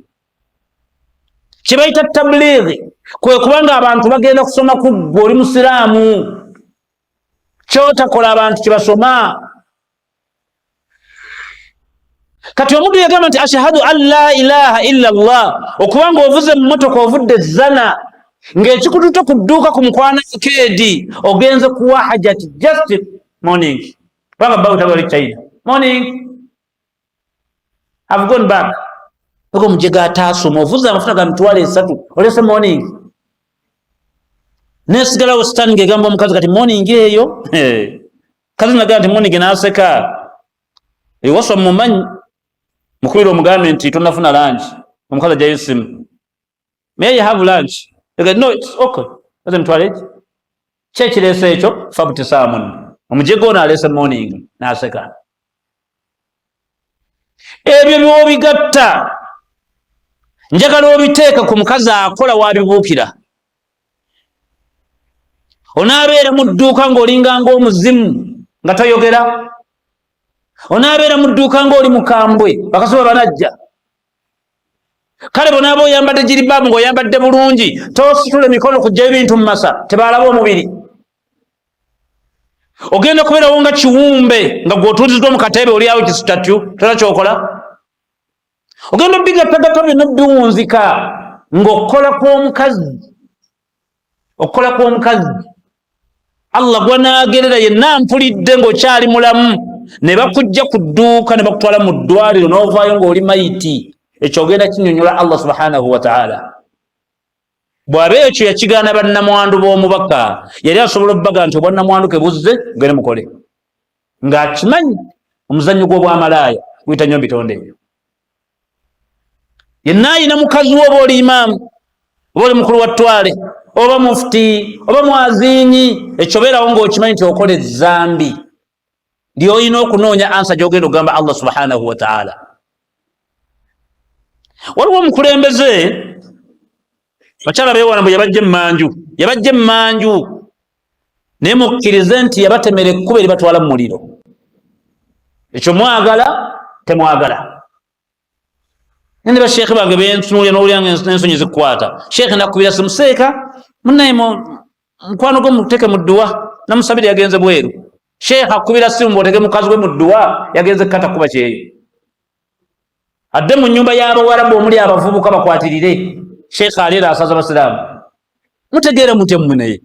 Kyebayita tabulighi kwe kubanga abantu bagenda kusoma ku ggwe oli musiraamu, kyotakola abantu kyebasoma. Kati omuddu yagamba nti ashhadu an la ilaha illa llah, okuba nga ovuze mu motoka ovudde zana, ng'ekikututte ku dduuka ku mukwana keedi, ogenze kuwa hajati just morning, kubanga bawe tabali China, morning, have gone back. Ogo mujega ataasoma, ovuze amafuta ga 300,000, olese morning, nesigalawo sitani ng'egamba omukazi kati morning eyo. Kazi nagaa nti morning, n'aseka. Ewaswa mumanyi, mukubira omugambe nti tonafuna lunch. Omukazi ajjayo esimu, "May I have lunch?" No, it's okay. Aze mutwale eki ki ekireese ekyo fabutisaamun, omujega ono aleese morning n'aseka. Ebyo byobigatta, njagala obiteeka ku mukazi akola wabibuukira. Onaabeera mu dduuka ng'olinga ng'omuzimu nga toyogera, onaabeera mu dduuka ng'oli mukambwe, bakasoba banajja. Kale bonaaba oyambadde giribaabu ng'oyambadde bulungi, tositula emikono kujjayo ebintu mu masa, tebalaba omubiri. Ogenda kubeerawo nga kiwumbe, nga gweotuuziddwa mu katebe, oli awo kisitatyu, tolina kyokola. Ogenda obigattagatta byonna biwunzika ng'okukola kw'omukazi, okukola kw'omukazi Allah gwanaagerera yenna mpulidde ng'okyali mulamu, ne bakujja ku dduuka ne bakutwala mu ddwaliro n'ovaayo ng'oli mayiti. Ekyo ogenda kinyonyola Allah subhanahu wataala. Bw'aba ekyo yakigaana bannamwandu b'omubaka, yali asobola obbaga nti obwannamwandu ke buzze, mugende mukole, ng'akimanyi omuzannyo gw'obwamalaaya guyita nnyo bitonde ebyo. Yenna ayina mukazi we, oba oli imaamu, oba oli mukulu wa ttwale, oba mufuti, oba mwaziinyi, ekyo beerawo ng'okimanyi nti okola ezambi lyolina okunoonya ansa gyogenda okugamba Allah subhanahu wataala. Waliwo omukulembeze, bakyala bewana, bwe yabajja emmanju, yabajja emmanju, naye mukkirize nti yabatemera ekkuba eribatwala mu muliro. Ekyo mwagala temwagala. Nende basheekhe bange bentunuulira n'owulira nga n'ensonyi zikukwata. Sheekhe nakubira simu, seeka munnaye mukwano gwo muteeke mu dduwa, namusabire yagenze bweru. Sheekhe akubira simu mbw'oteke mukazi we mu dduwa, yagenze kukata kuba kyeyo, adde mu nyumba y'abawarabu omuli abavubuka bakwatirire. Sheekhe aleera asaza basiraamu, mutegeera mutya mmwe? Naye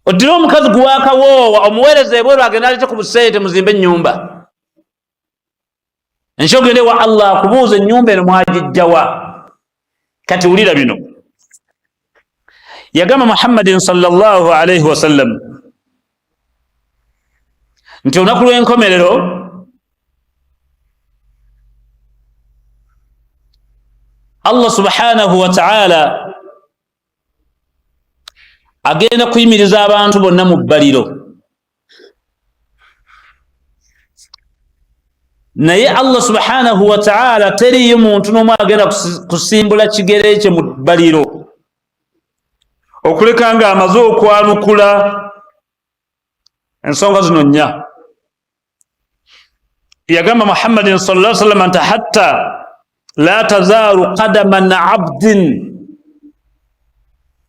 oddire omukazi guwakawoowa omuweereza ebweru agenda alete ku busente muzimbe ennyumba. Enkya ogende wa Allah akubuuza ennyumba eno mwagijjawa? Kati wulira bino yagamba Muhammadin sallallahu alaihi wasallam nti olunaku lw'enkomerero Allah subhanahu wa ta'ala agenda kuyimiriza abantu bonna mu bbaliro, naye Allah subhanahu wa ta'ala teriyo muntu n'omu agenda kusimbula kigere kye mu bbaliro okuleka nga amaze okwanukula ensonga zino nnya. Yagamba Muhammadin sallallahu alaihi wasallam nti hatta la tazaalu qadaman abdin,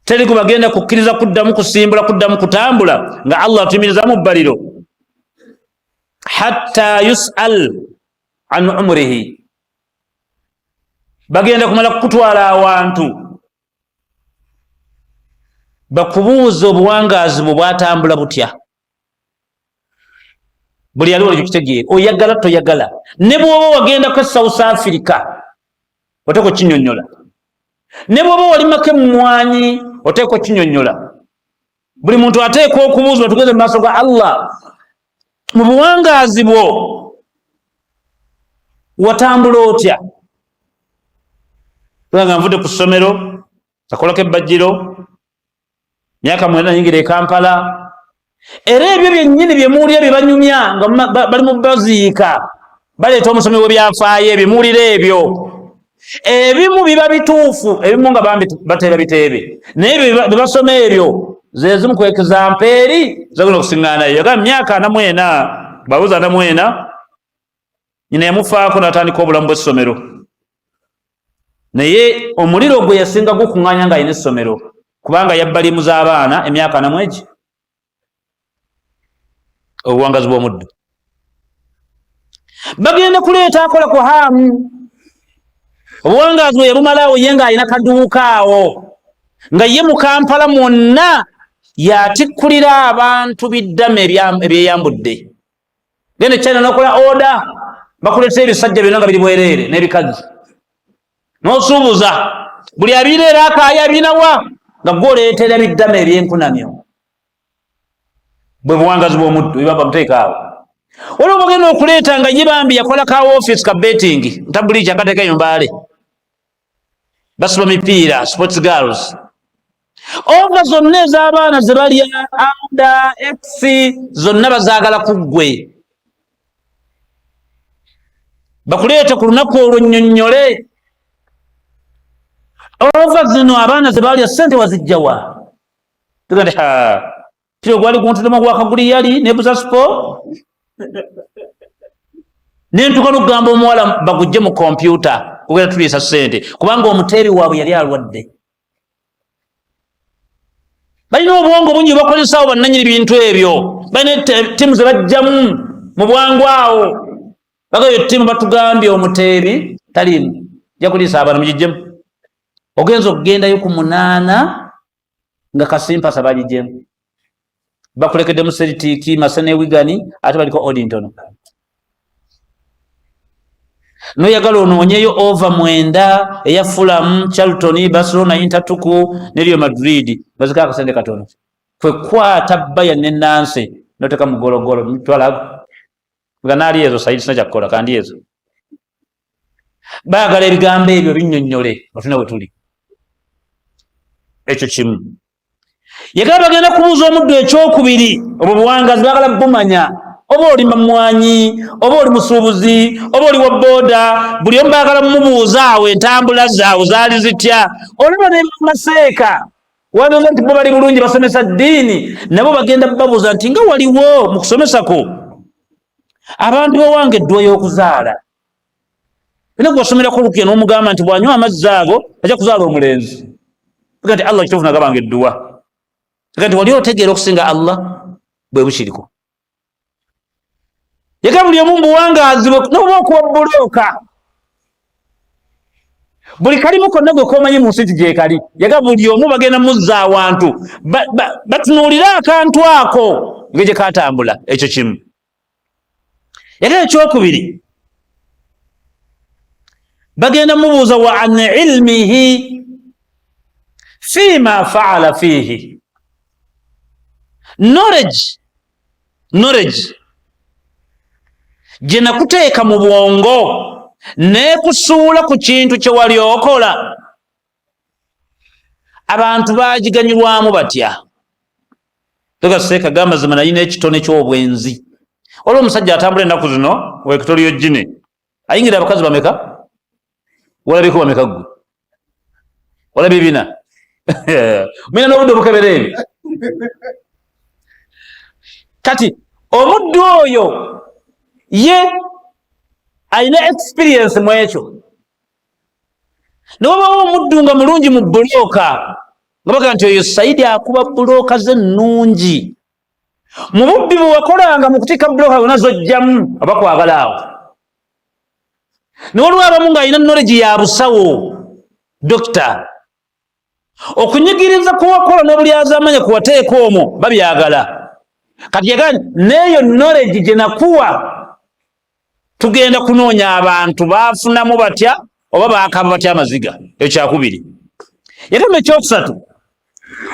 teri gwe bagenda kukkiriza kuddamu kusimbula kuddamu kutambula nga Allah atuyimiriza mu bbaliro hatta yusal an umrihi, bagenda kumala kukutwala awantu bakubuuza obuwangaazi bwo bwatambula butya. Buli aliwo ekyo kitegeere, oyagala toyagala, ne bwoba wagendako e South Africa oteeka okinyonyola, ne bwoba walimako emmwanyi oteeka okinyonyola. Buli muntu ateekwa okubuuzibwa tugeze mu maaso ga Allah, mu buwangaazi bwo watambula otya? Nga nvudde ku ssomero, nakolako ebbajjiro myaka 9, nayingira e Kampala. Era ebyo byennyini bye muwulira bye banyumya nga bali mu baziika, baleeta omusomi w'ebyafaayo, ebyo muwulira ebyo ebimu biba bituufu, ebimu nga bambi bateeba biteebe, naye bye basoma ebyo zezimu ku example eri zagenda okusiŋŋaanayo. Yagamba myaka 44, babuza 44, nyina yamufaako n'atandika obulamu bw'essomero, naye omuliro gwe yasinga gukuŋŋaanya ng'alina essomero, kubanga yabbalimu z'abaana emyaka 40. Obuwangazi bw'omuddu bagenda kuleeta akola ku haamu, obuwangazi bwe yabumalawo ye ng'alina kaduuka awo, nga ye mu Kampala mwonna yatikkulira abantu biddama ebyeyambudde. Genda China nokola oda, bakuleetera ebisajja byonna nga biri bwereere n'ebikazi, n'osuubuza buli abiina era akaaya abinawa, nga gwoleetera biddama ebyenkunamyo. Bwe buwangazi bw'omuddu ebaba muteeka awo. Waliwo bagenda okuleeta nga ye bambi yakola ka office ka betting ntabuliiki akateeka eyo Mbaale, basiba mipiira, sports girls, ova zonna ez'abaana ze balya anda x zonna bazaagala ku ggwe, bakuleete ku lunaku olwo nnyonnyole ova zino abaana ze balya ssente wazijjawa. Tugende tiro gwali guntutema gwa kaguliyali nebuza spo nentuka nokugamba omuwala bagujje mu kompyuta kugenda tuliisa ssente, kubanga omuteebi waabwe yali alwadde. Balina obwongo bungi bakozesawo bannanyini bintu ebyo, balina ttiimu ze bajjamu mu bwangu awo, bagayo ttiimu batugambye omuteebi taliimu, ja kuliisa abaana mugijjemu. Ogenza okugendayo ku 8 nga kasimpasa bagijjemu, bakulekeddemu Celtic, Masene, Wigani, ate baliko odi ntono. Noyagala onoonyeyo over 9 eya Fulham, Charlton, Barcelona, Intertuku ne Real Madrid, baziko akasente katono. Kwekwata Bayern ne Nancy noteka mu gologolo mitwala nga naali ezo saidi sina kyakukola kandi ezo baagala ebigambo ebyo binnyonnyole otuna we tuli. Ekyo kimu yagala bagenda kubuuza omuddu. Ekyokubiri, obwo buwangazi bagala bumanya oba oli mamwanyi, oba oli musuubuzi, oba oli wa booda, buli omu baagala mumubuuza awo entambula zaawo zaali zitya. Olaba ne maseeka wandowooza nti bo bali bulungi basomesa ddiini, nabo bagenda babuuza nti nga waliwo mu kusomesako abantu bawange eddwa y'okuzaala. Era gwasomerako olukuya n'omugamba nti bw'anywa amazzi ago ajja kuzaala omulenzi, ga nti Allah kituufu nagabanga edduwa, ga nti wali otegeera okusinga Allah bwe bukiriko. Yega buli omu mubuwangaazi bwe noba okuwa bulooka buli kalimu konna gwe komanyi mu nsi nti gyekali. Yaga buli omu bagenda muzza awantu batunuulire akantu ako nga gye katambula. Ekyo kimu. Yaga ekyokubiri, bagenda mubuuza wa an ilmihi fima faala fiihi, knowledge gye nakuteeka mu bwongo nekusuula ku kintu kye wali okola, abantu bagiganyulwamu batya? Togaseeka gamazima nalina ekitone ky'obwenzi. Waliwo omusajja atambula ennaku zino wekitoliyo gine ayingira abakazi bameka? Walabiko bameka ggwe? Walabye bina? Mulina n'obudde obukebera ebyo. Kati omuddu oyo ye alina experience mu ekyo. Newabawo omuddu nga mulungi mu bulooka, nga baga nti oyo Saidi akuba bulooka ze nnungi, mu bubbi bwe wakolanga mu kutikka bulooka zonna zojjamu abakwagala awo. Newaliwo abamu ng'alina knowledge ya busawo, dokita, okunyigiriza kuwakola n'obulyazaamanya kuwateeka omwo babyagala. Kati yagaa n'eyo knowledge gye nakuwa, tugenda kunoonya abantu baafunamu batya oba baakaba batya amaziga. Ekyo kyakubiri. Yagamba ekyokusatu,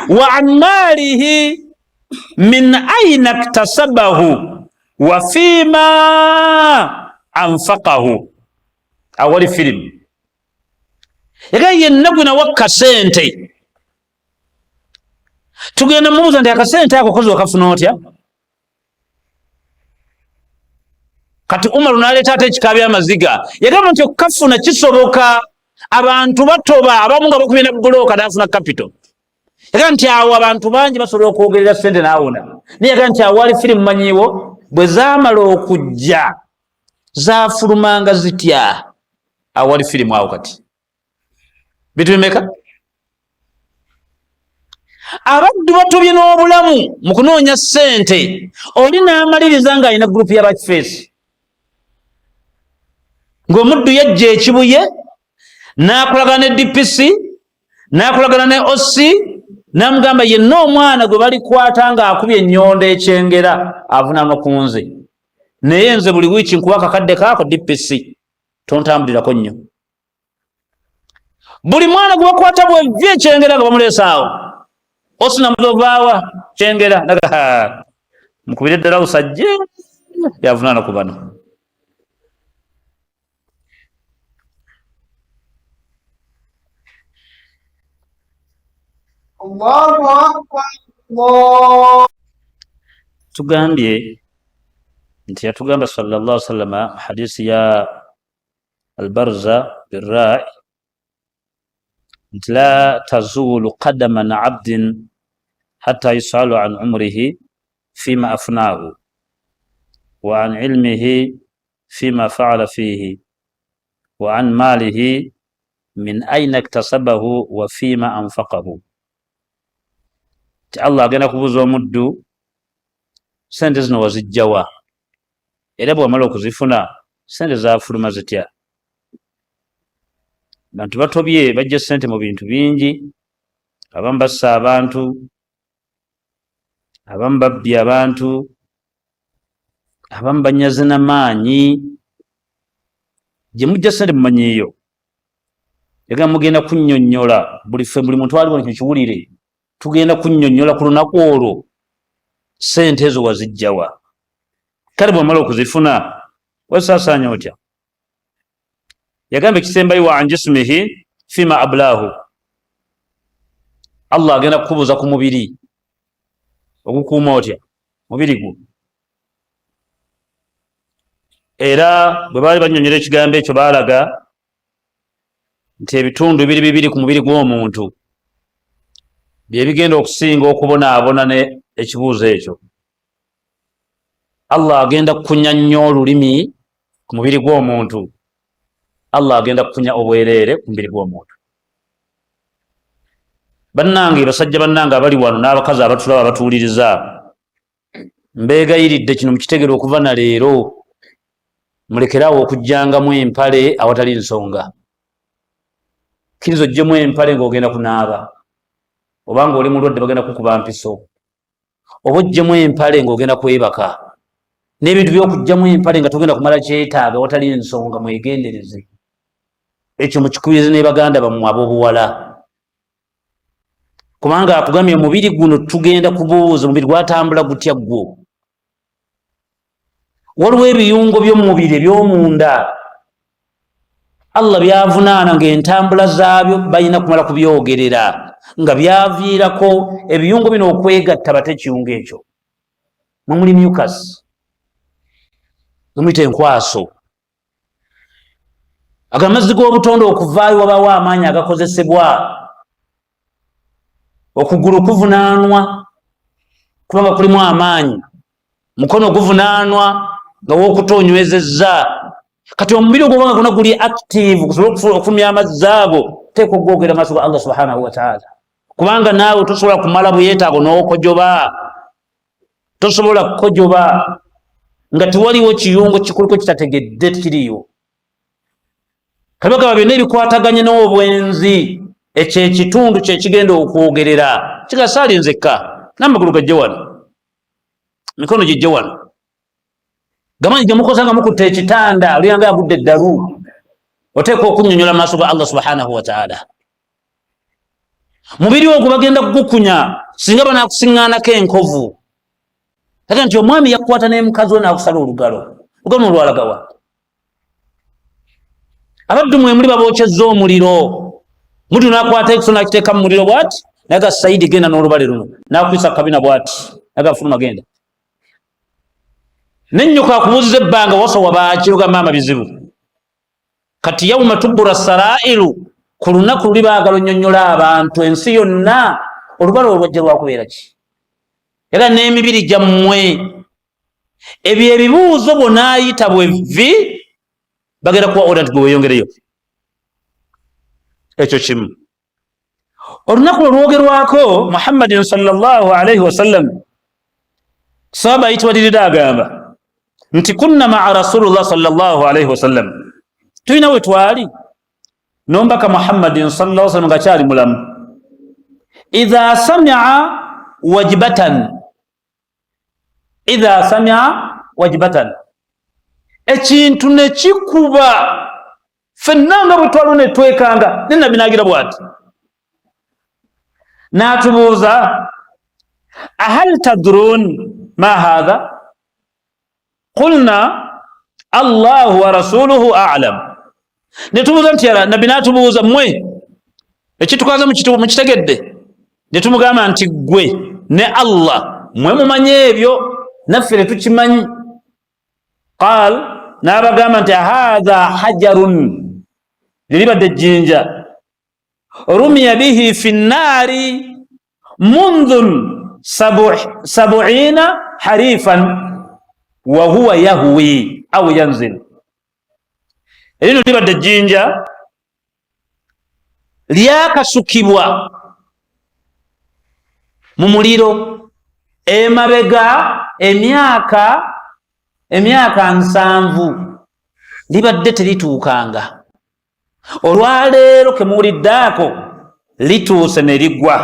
wa an maalihi min aina ktasabahu wa fima anfakahu. Awali firimu yaga yenna gwe nawa kasente, tugenda mubuuza nti akasente ako kozi wakafuna otya? Kati Umaru naleeta ate ekika byamaziga, yagamba nti okukafuna kisoboka, abantu batoba abamu nga bakubye na bulooka nafuna capital. Yagamba nti awo abantu bangi basobola okwogerera sente nawona, naye yagamba nti awo wali firimu manyiwo bwe zaamala okujja zafulumanga zitya? Awo wali firimu awo. Kati bintu bimeka? Abaddu batobye n'obulamu mu kunoonya ssente, oli n'amaliriza ng'alina gurupu y'abakifeesi, ng'omuddu yajja ekibuye n'akolagana ne DPC n'akolagana ne OC, n'amugamba yenna omwana gwe balikwata ng'akubye ennyondo ekyengera avunaanwa ku nze, naye nze buli wiiki nkuwa akakadde kaako. DPC tontambulirako nnyo. Buli mwana gwe bakwata bwevvi ekyengera nga bamuleese awo, osinamutovaawa kyengera mukubire ddala usajje yavunaana ku bano. Allahu Akbar. Allah. Tugambye nti yatugamba sallallahu alaihi wasallam hadisi ya albarza birrai nti la tazulu qadaman abdin hatta yusalu an umrihi fima afnahu wa an ilmihi fima faala fihi wa an malihi min aina iktasabahu wa fima anfaqahu. Ti Allah agenda kubuuza omuddu, sente zino wazijjawa, era bwamala okuzifuna sente zafuluma zitya? Bantu batobye bajja sente mu bintu bingi, abamu bassa abantu, abamu babbye abantu, abamu banyaze namaanyi. Gye mujja sente mumanyiiyo, era mugenda kunnyonnyola buli ffe, buli muntu aliwo ekyo kiwulire, tugenda kunnyonnyola ku lunaku olwo sente ezo wazijjawa, kale bwamala okuzifuna wesaasaanya otya? Yagamba ekisembayo, wa an jismihi fima ablahu. Allah agenda kukubuuza ku mubiri, ogukuuma otya mubiri gwo? Era bwe baali bannyonnyola ekigambo ekyo, baalaga nti ebitundu biri bibiri ku mubiri gw'omuntu bye bigenda okusinga okubonaabona ne ekibuuzo ekyo. Allah agenda kukunya nnyo olulimi ku mubiri gw'omuntu. Allah agenda kukunya obwereere ku mubiri gw'omuntu. Bannange, basajja bannange abali wano n'abakazi abatulaba, abatuwuliriza, mbeegayiridde kino mukitegere okuva na leero, mulekeraawo okujjangamu empale awatali nsonga. Kkiriza ojjemu empale ng'ogenda kunaaba, oba ng'oli mulwadde bagenda kukuba mpiso, oba ojjemu empale ng'ogenda kwebaka. N'ebintu by'okujjamu empale nga togenda kumala kyetaaga watali nsonga, mwegendereze ekyo, mukikubirize ne baganda bammwe ab'obuwala, kubanga akugambye omubiri guno tugenda kubuuza, omubiri gwatambula gutya gwo? Waliwo ebiyungo by'omubiri eby'omunda Allah byavunaana ng'entambula zaabyo balina kumala kubyogerera, nga byaviirako ebiyungo bino okwegatta bate ekiyungo ekyo mwe muli mucus, mumuyita enkwaso. Ago amazzi g'obutonde okuvaayo wabaawo amaanyi agakozesebwa. Okugulu kuvunaanwa kubanga kulimu amaanyi, mukono guvunaanwa nga wokuta onywezezza. Kati omubiri ogwo obanga guna guli active kusobola okufulumya amazzi ago, teeka ogwogera maaso ga Allah subhanahu wataala, kubanga naawe tosobola kumala bwetaago n'okojoba, tosobola kukojoba nga tewaliwo kiyungo kikuliko kitategedde, tekiriiwo. Kabagaba byonna ebikwataganye n'obwenzi, ekyo ekitundu kyekigenda okwogerera kigasaali nzekka, n'amagulu gajje wano, mikono gijje wano, gamanyi gemukoza nga mukutte ekitanda, oluyanga agudde eddalu, oteeka okunyonyola maaso ga Allah subhanahu wataala. Mubiri ogwo bagenda kugukunya singa banakusiŋŋaanako enkovu, ate nti omwami yakukwata n'emukazi we n'akusala olugalo, olugalo nolwalagawa? Abaddu mwe muli babokyezza omuliro, mutu nakwata ekiso nakiteeka mu muliro bwati, naga Saidi genda n'olubale luno, nakwisa kabina bwati, naga fuluma genda. Nennyoko akubuuziza ebbanga wasowa baaki, oga maama bizibu. Kati yauma tubura sarairu, ku lunaku luli baagala onyonyola abantu ensi yonna olubala olwajja lwakubeera ki, era n'emibiri gyammwe. Ebyo ebibuuzo bwonaayita bwevi bagenda kuwa oda nti gwe weyongereyo. Ekyo kimu. Olunaku lwe lwogerwako Muhammadin sallallahu alaihi wasallam, sahaba ayitibwa Dirida agamba nti kunna maa rasulullah sallallahu alaihi wasallam, tulina we twali nombaka Muhammadin sallallahu sallam nga kyali mulamu, idha samia wajibatan, idha samia wajibatan, ekintu nekikuba fenna nga bwe twaliwo ne twekanga, ne Nabbi n'agira bw'ati n'atubuuza, ahal tadrun ma hatha? Qulna Allahu wa rasuluhu alam. Ne tubuuza nti yala, Nabbi n'atubuuza, mmwe ekitukaza mukitegedde? Ne tumugamba nti ggwe ne Allah mwe mumanye ebyo, naffe tetukimanyi. Qal, n'abagamba nti hatha hajarun, liribadde ejjinja, rumiya bihi fi nnaari mundhun sabuina harifan wahuwa yahwi au yanzil. Erino libadde ejjinja lyakasukibwa mu muliro emabega emyaka 70, libadde terituukanga. Olwaleero kemuwuliddeako lituuse ne ligwa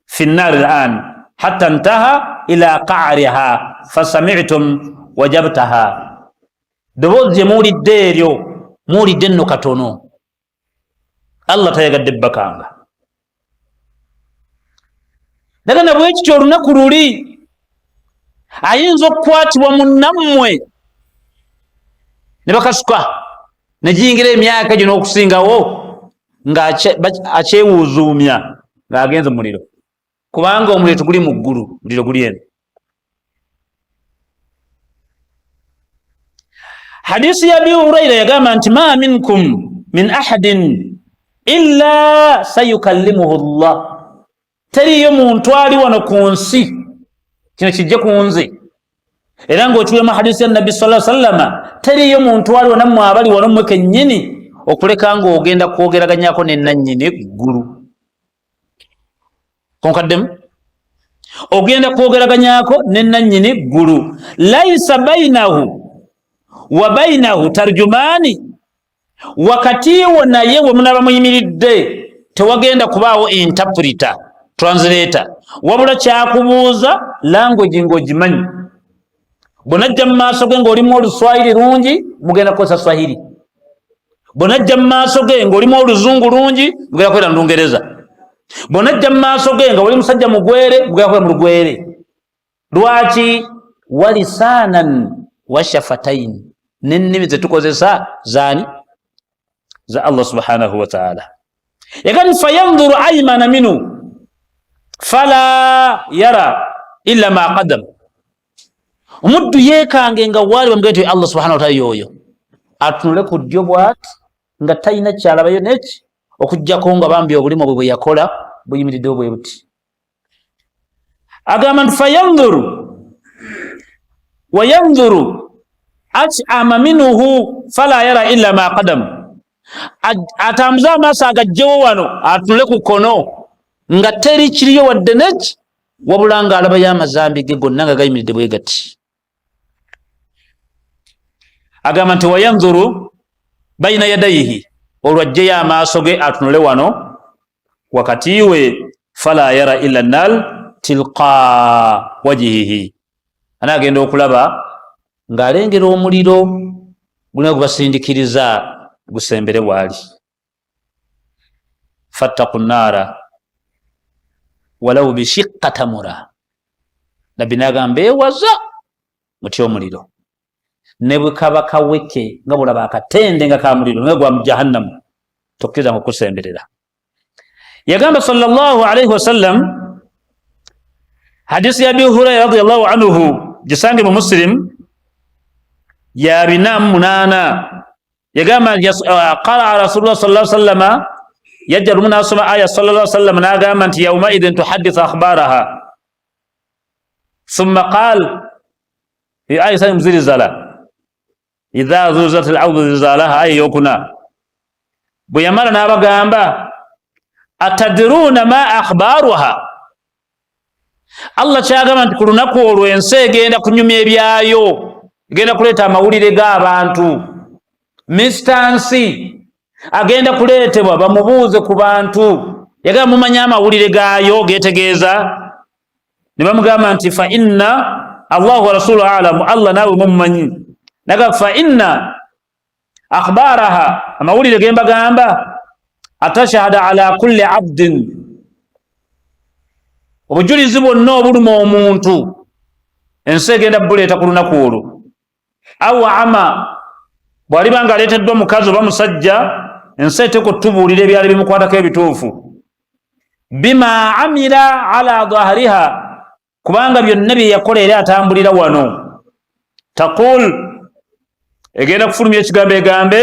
fi nnaari lan hatta ntaha ila qariha fasamitum wajabtaha. Ddoboozi gye muwulidde eryo, muwulidde nno katono, Allah tayagadde bbakanga nagana bwekityo. Olunaku luli ayinza okukwatibwa munnammwe ne bakasuka negiyingira emyaka egyo n'okusingawo nga akyewuuzuumya ng'agenze mu muliro, kubanga omuliro teguli mu ggulu, muliro guli eno. Hadisi ya Abi Huraira yagamba nti ma minkum min ahadin illa sayukallimuhu llah, teriyo muntu ali wano ku nsi, kino kijje ku nze era ng'okiwulira mu hadisi ya Nabbi sala sallama, teriyo muntu ali wano, mmwe abali wano mmwe kennyini. Okuleka ng'ogenda kwogeraganyako ne nannyini ggulu. Konkaddemu, ogenda kwogeraganyako ne nannyini ggulu. Laisa bainahu wa bainahu tarjumaani, wakati wo naye we munaaba muyimiridde tewagenda kubaawo interpreter, translator, wabula kyakubuuza language ng'ogimanyi. Bwonajja mu maaso ge ng'olimu oluswahili lungi, mugenda kukozesa swahili. Bwonajja mu maaso ge ng'olimu oluzungu lungi, mugenda kubeera mu lungereza. Bwonajja mu maaso ge nga oli musajja mugwere, mugenda kubeera mu lugwere. Lwaki? Walisaanan washafataini, n'ennimi zetukozesa zaani? Za Allah subhanahu wataala. Yagati fayandhuru aimana minu fala yara illa ma qadam. Omuddu yekange nga waali bamugaye nti Allah subhanahu wataala yoyo, atunule ku ddyo bwati nga talina kyalabayo neki okugjako nga bambi obulimu bwe bwe yakola buyimiriddewo bwe buti. Agamba nti fayandhuru wayandhuru achama minuhu fala yara illa ma qadam. Atambuze amaaso agajjewo wano atunule ku kkono nga teri kiriyo wadde neki, wabula nga alabayo amazambi ge gonna nga gayimiridde bwe gati. Agamba nti wayandhuru baina yadaihi, olwo ajjeyo amaaso ge atunule wano wakati we, fala yara illa nal tilqa wajihihi. Anaagenda okulaba ng'alengera omuliro gulina gubasindikiriza gusembere waali. Fattaku naara walau bishiqqa tamura. Nabbi nagamba, ewaza mutya omuliro ne bwe kaba kaweke nga bulaba akatende nga ka muliro nga gwa mu jahannamu, tokkiriza nga okusemberera. Yagamba sallallahu alaihi wasallam, hadisi ya Abi Huraira radiyallahu anhu, gisange mu Muslim ya 48, yagamba qaraa rasulullah sallallahu alaihi wasallama, yajja lumu n'asoma aya sallallahu alaihi wasallam n'agamba nti yaumaidhin tuhaddithu akhbaraha, thumma qal fi aya sani muzilzala idha zulzilat al-ardu zilzalaha, aya yokuna. Bwe yamala n'abagamba, atadruuna ma akhbaruha? Allah kyagamba nti ku lunaku olwo ensi egenda kunyumya ebyayo, egenda kuleeta amawulire g'abantu. Mr nsi agenda kuleetebwa bamubuuze ku bantu. Yagamba, mumanye amawulire gaayo getegeeza? Ne bamugamba nti fa inna Allahu wa rasuluhu alamu, Allah naawe mumumanyi. Naga fa inna akhbaraha, amawulire gembagamba, atashhada ala kulli abdin, obujulizi bwonna obuluma omuntu ensi egenda buleeta ku lunaku olwo. Aw ama bw'aliba nga aleeteddwa mukazi oba musajja, ensi eteeka otubuulira ebyali bimukwatako ebituufu, bima amila ala dahriha, kubanga byonna bye yakola era atambulira wano. Taqul, egenda kufulumya ekigambo egambe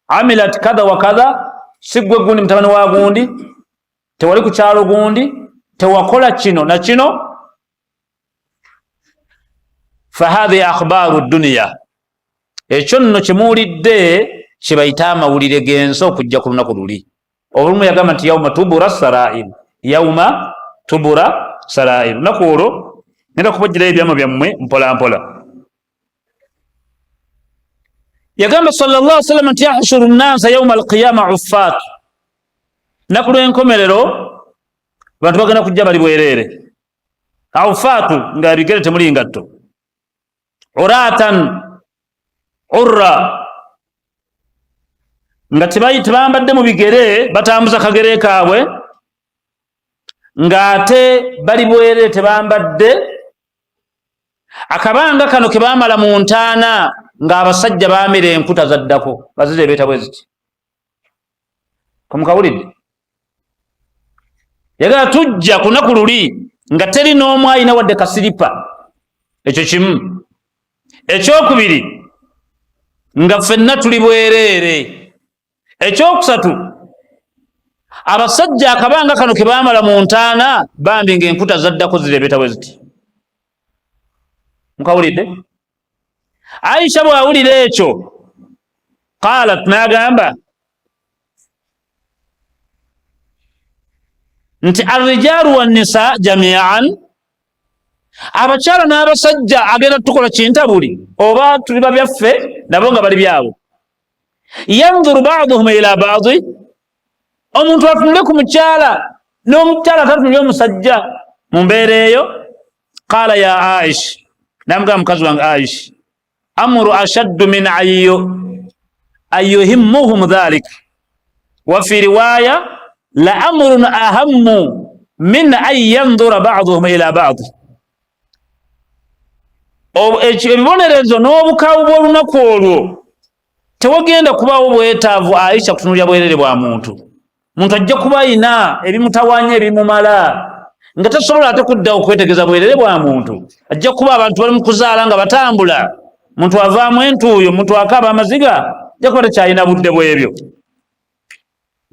amilat kadha wa kadha, si ggwe gundi mutabani wa gundi, tewali ku kyalo gundi, tewakola kino na kino. Fahadhihi akhbaru duniya, ekyo nno kyemuwulidde kyebayita amawulire g'ensi okujja ku lunaku luli. Olumu yagamba nti yauma tubura sarair, yauma tubura sarair, lunaku olwo ngenda kubajjirayo ebyama byammwe mpola mpola. Yagamba sallallahu alaihi wasallam nti yahshuru nnasa yauma alqiyama uffat, naku lw'enkomerero abantu bagenda kujja bali bwereere, auffaatu, nga ebigere temuli ngatto, uratan urra, nga tebambadde mu bigere, batambuza kagere kaabwe ng'ate bali bwerere, tebambadde. Akabanga kano ke baamala mu ntaana ng'abasajja baamira enkuta zaddako bazireebeeta bwe ziti. Komukawulidde? Yagala tujja kunaku luli nga teri n'omu alina wadde kasiripa. Ekyo kimu. Ekyokubiri, nga ffenna tuli bwereere. Ekyokusatu, abasajja akabanga kano ke baamala mu ntaana bambi ng'enkuta zaddako zireebeta bwe ziti. Mukawulidde? Aisha bw'awulira ekyo, qalat, n'agamba Nti arrijalu wannisa jamian, abakyala n'abasajja agenda tukola kintabuli, oba tuli babyaffe nabo nga bali byabo. Yandhuru baduhum ila badi, omuntu atunule ku mukyala n'omukyala tatunule omusajja mu mbeera eyo. Qala ya Aish, namugamba mukazi wange Aish, amuru ashaddu min ayuhimmuhum dhalik, wa fi riwaya la amrun ahammu min an yandhura baduhum ila badi. Ebibonerezo n'obukawu bw'olunaku olwo tewagenda kubaawo bwetaavu Aisha kutunulira bwerere bwa muntu. Muntu ajja kuba ayina ebimutawanya ebimumala nga tasobola ate kudda okwetegeza bwerere bwa muntu. Ajja kuba abantu bali mu kuzaala nga batambula, muntu avaamu entuuyo, muntu akaaba amaziga, ajja kuba tekyalina budde bwebyo.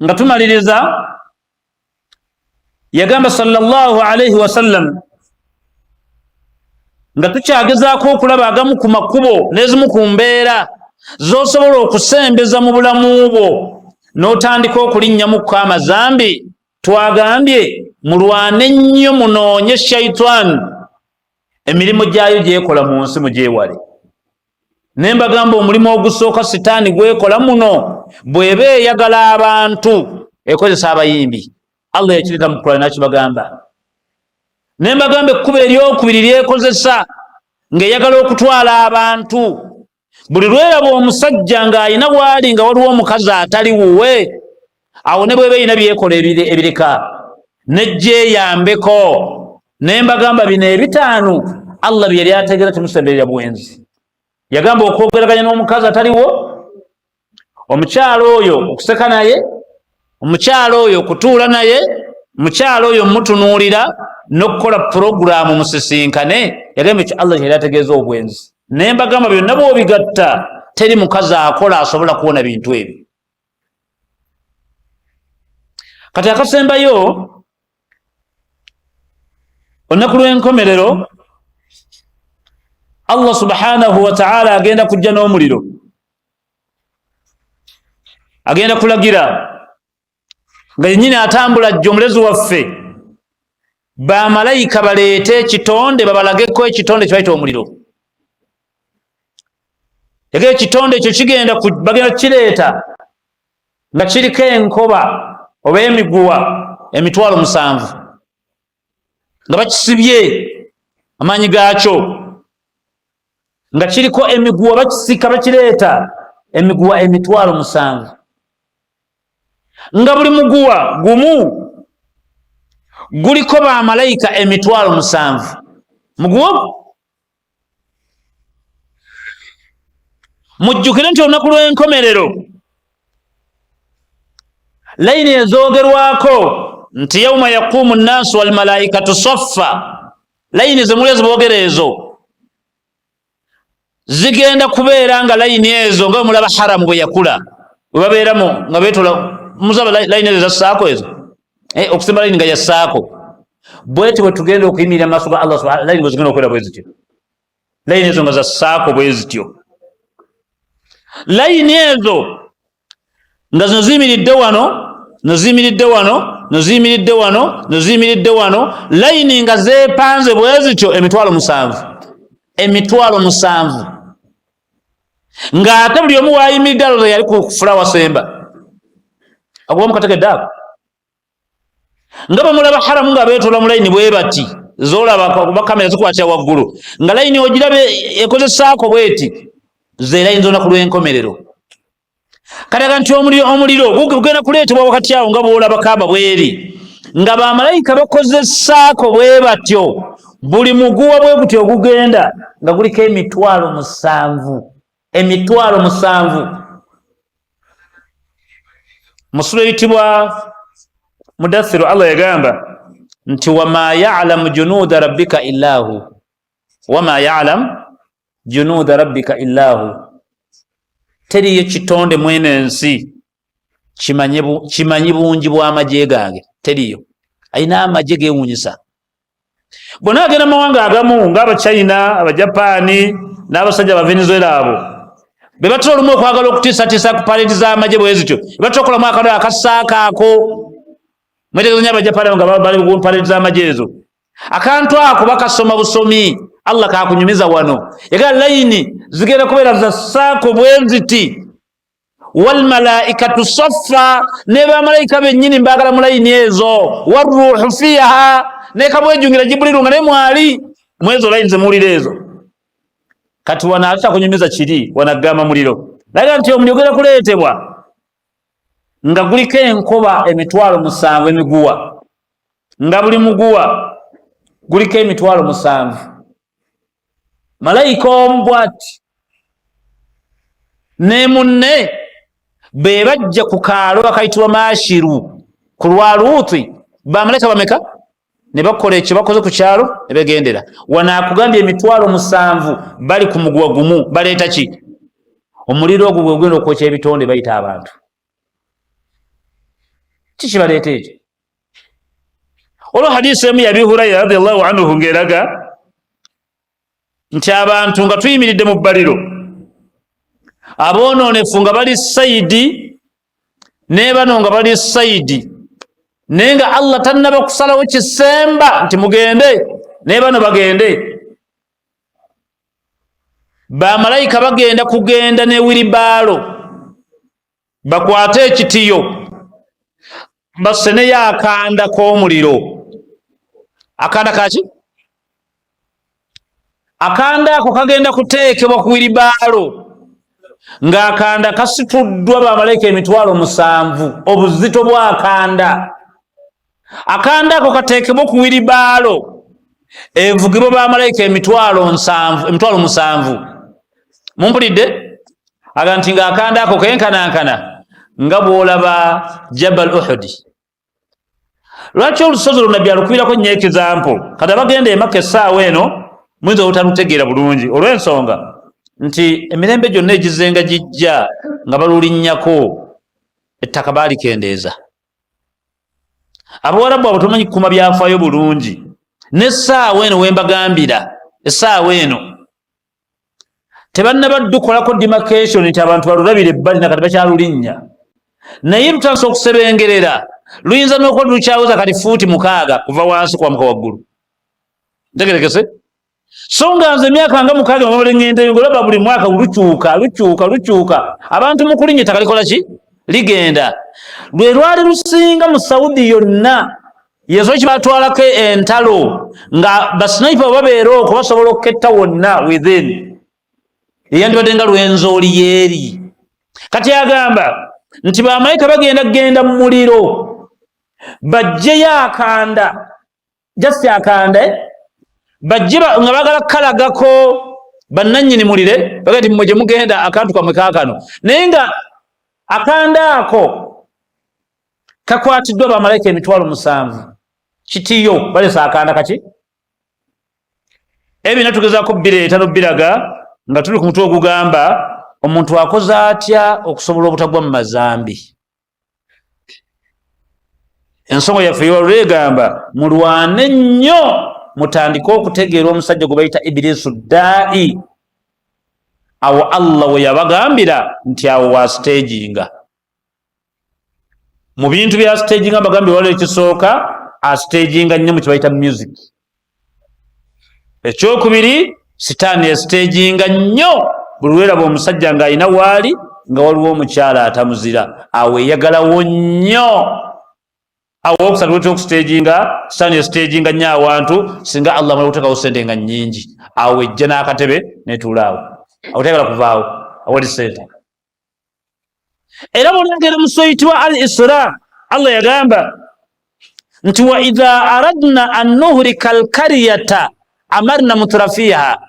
Nga tumaliriza, yagamba sallallahu alaihi wasallam, nga tukyagezaako okulaba agamu ku makubo n'ezimu ku mbeera z'osobola okusembeza mu bulamu bwo n'otandika okulinnyamuko amazambi, twagambye mulwane nnyo, munoonye shaitaani emirimu gyayo gyekola mu nsi mugyewale. Ne mbagamba omulimu ogusooka sitaani gwekola muno, bw'eba eyagala abantu ekozesa abayimbi. Allah yakireeta mu Kurani nakibagamba. Ne mbagamba ekkubo eryokubiri lyekozesa ng'eyagala okutwala abantu, buli lweraba omusajja ng'alina waali nga waliwo omukazi atali wuwe, awo ne bweba erina byekola ebireka nejjeyambeko. Ne mbagamba bino ebitaano Allah bye yali ategeera temusemberera bwenzi. Yagamba okwogeraganya n'omukazi ataliwo, omukyalo oyo okuseka naye, omukyalo oyo okutuula naye, omukyalo oyo mutunuulira n'okukola puroguraamu musisinkane. Yagamba ekyo Allah yali ategeeza obwenzi. Naye mbagamba byonna bw'obigatta teri mukazi akola asobola kuwona bintu ebyo. Kati akasembayo, olunaku lw'enkomerero Allah subhanahu wataala agenda kujja n'omuliro, agenda kulagira nga yennyini atambula jjo omulezi waffe, bamalayika baleete ekitonde, babalageko ekitonde kyebayita omuliro. Ega ekitonde ekyo kigenda bagenda kukireeta nga kiriko enkoba oba emiguwa 700,000 nga bakisibye amaanyi gaakyo, nga kiriko emiguwa, bakisika bakireeta emiguwa 700,000, nga buli muguwa gumu guliko bamalayika 700,000 muguwa. Mujjukire nti olunaku lw'enkomerero layini ezoogerwako nti yauma yaqumu nnaasu walmalaikatu saffa, layini zemuli eziboogera ezo zigenda kubeera nga layini ezo nga bwemulaba haramu bwe yakula bwe babeeramu nga beetola muzaba layini ezo zassaako ezo, okusimba layini nga yassaako bweti bwe tugenda okuyimirira mu maaso ga Allah subhanahu, layini bwe zigenda okubeera bwe zityo, layini ezo nga zassaako bwe zityo, layini ezo nga zino ziyimiridde wano, no ziyimiridde wano, no ziyimiridde wano, no ziyimiridde wano, layini nga zeepanze bwe zityo 700,000, 700,000, ng'ate buli omu waayimiridde alowooza yali ku fulawa semba. Akuba mukategedde ako nga bwe mulaba haramu nga beetoola mu layini bwe bati, zolaba kuba kamera zikwatira waggulu, nga layini ogiraba ekozesaako bweti, ze layini z'olunaku lw'enkomerero. Kataga nti omuliro gugenda kuleetebwa wakati awo nga bw'olaba Kaaba bweri, nga bamalayika bakozesaako bwe batyo, buli muguwa bwe gutyo ogugenda nga guliko 700,000, 700,000. Musula eyitibwa Mudathiru, Allah yagamba nti wama yalamu junuuda rabbika illahu, wama yalamu junuuda rabbika illahu, teriyo kitonde mwene ensi kimanyi bungi bw'amagye gange, teriyo. Alina amagye gewuunyisa. Bonna agenda mawanga agamu ng'Abachina, Abajapaani n'abasajja aba Venezuela, abo be batera olumu okwagala okutiisatiisa ku parade z'amagye bwe zityo, batera okukolamu akado akassaako ako. Mwetegereza nyo Abajapani nga bali ku mpale z'amagye ezo. Akantu ako bakasoma busomi, Allah kakunyumiza wano. Yagala layini zigenda kubeera za saako bwenziti, walmalaikatu saffa, ne bamalayika bennyini mbaagala mu layini ezo, waruuhu fiiha, ne kabwejungira Jibuliru nga naye mwali mwezo layini zemuwulira ezo. Kati wano ate takunyumiza kiri, wanagamba muliro naga nti omuliro genda kuleetebwa nga guliko enkoba 70,000 emiguwa, nga buli muguwa guliko 70,000. Malayika omu bwati ne munne be bajja ku kaalo bakayitibwa Mashiru ku lwa Luuti. Bamalayika bameka ne bakola ekyo bakoze ku kyalo ne begendera. Wano akugambye 70,000 bali ku muguwa gumu, baleeta ki? Omuliro ogwo gwe gugenda okwokya ebitonde bayita abantu. Kiki baleeta ekyo? Olwo hadisi emu ya Abi Hurayra radiallahu anhu ng'eraga nti abantu nga tuyimiridde mu bbaliro, aboonoonefu nga bali sayidi ne bano nga bali sayidi, naye nga Allah tannaba kusalawo kisemba nti mugende ne bano bagende, bamalayika bagenda kugenda ne wiribaalo bakwate ekitiyo baseneyo akanda k'omuliro. Akanda kaki? Akanda ako kagenda kuteekebwa ku wiribaalo ng'akanda kasituddwa bamalayika 70,000. Obuzito bw'akanda, akanda ako kateekebwa ku wiribaalo evugibwa bamalayika 70,000, 70,000. Mumpulidde? Aga nti ng'akanda ako kenkanankana nga bw'olaba Jabal Uhudi. Lwaki olusozi olwo Nabbi alukubirako nnyo ekizampo? Kati abagenda Emaka essaawa eno muyinza obutalutegeera bulungi olw'ensonga nti emirembe gyonna egizenga gijja nga balulinnyako ettaka baalikendeeza. Abawarabu abo tomanyi kukuma byafaayo bulungi. N'essaawa eno wembagambira, essaawa eno tebannaba ddukolako demarcation nti abantu balulabire ebbali, nakati bakyalulinnya, naye lutandise okusebengerera. Luyinza n'okuba lukyaweza kati fuuti 6 kuva wansi kwamuka waggulu. Ntegerekese? So nga nze emyaka nga 6 mabale ŋŋendeyo, ng'olaba buli mwaka lukyuka, lukyuka, lukyuka. Abantu mu kulinnya ettaka likola ki? Ligenda. Lwe lwali lusinga mu Saudi yonna, yeso kibatwalako entalo nga basniper babeera okwo basobola okuketta wonna within. Eyandibadde nga Lwenzooli yeeri. Kati agamba nti bamalayika bagenda kugenda mu muliro bajjeyo akanda, just akanda, bajje nga bagala kukalagako bannannyini mulire, baga nti mmwe gye mugenda akantu kamwe kaakano, naye nga akanda ako kakwatiddwa bamalayika 70,000. Kitiyo balesa akanda kaki? Ebyo tugezaako bireeta nobiraga nga tuli ku mutwe ogugamba omuntu akoze atya okusobola obutagwa mu mazambi. Ensonga yaffe yewalula egamba mulwane nnyo, mutandike okutegeera omusajja gwe bayita Ibilisu Daai. Awo Allah we yabagambira nti awo wa staginga mu bintu bya staginga. Mbagambye waliwo ekisooka, astaginga nnyo mu kibayita music. Ekyokubiri, sitaani estaginga nnyo buli lweraba omusajja ng'alina waali nga waliwo omukyala atamuzira, awo eyagalawo nnyo. Awo okusatu lwetya okustaginga, sitaani estaginga nnyo awantu singa Allah amala okuteekawo sente nga nnyingi, awo ejja n'akatebe netuula awo, awo tayagala kuvaawo awali sente. Era bwolengera mu sura eyitibwa Al Isra, Allah yagamba nti wa idha aradna an nuhlika alkaryata amarna mutrafiha,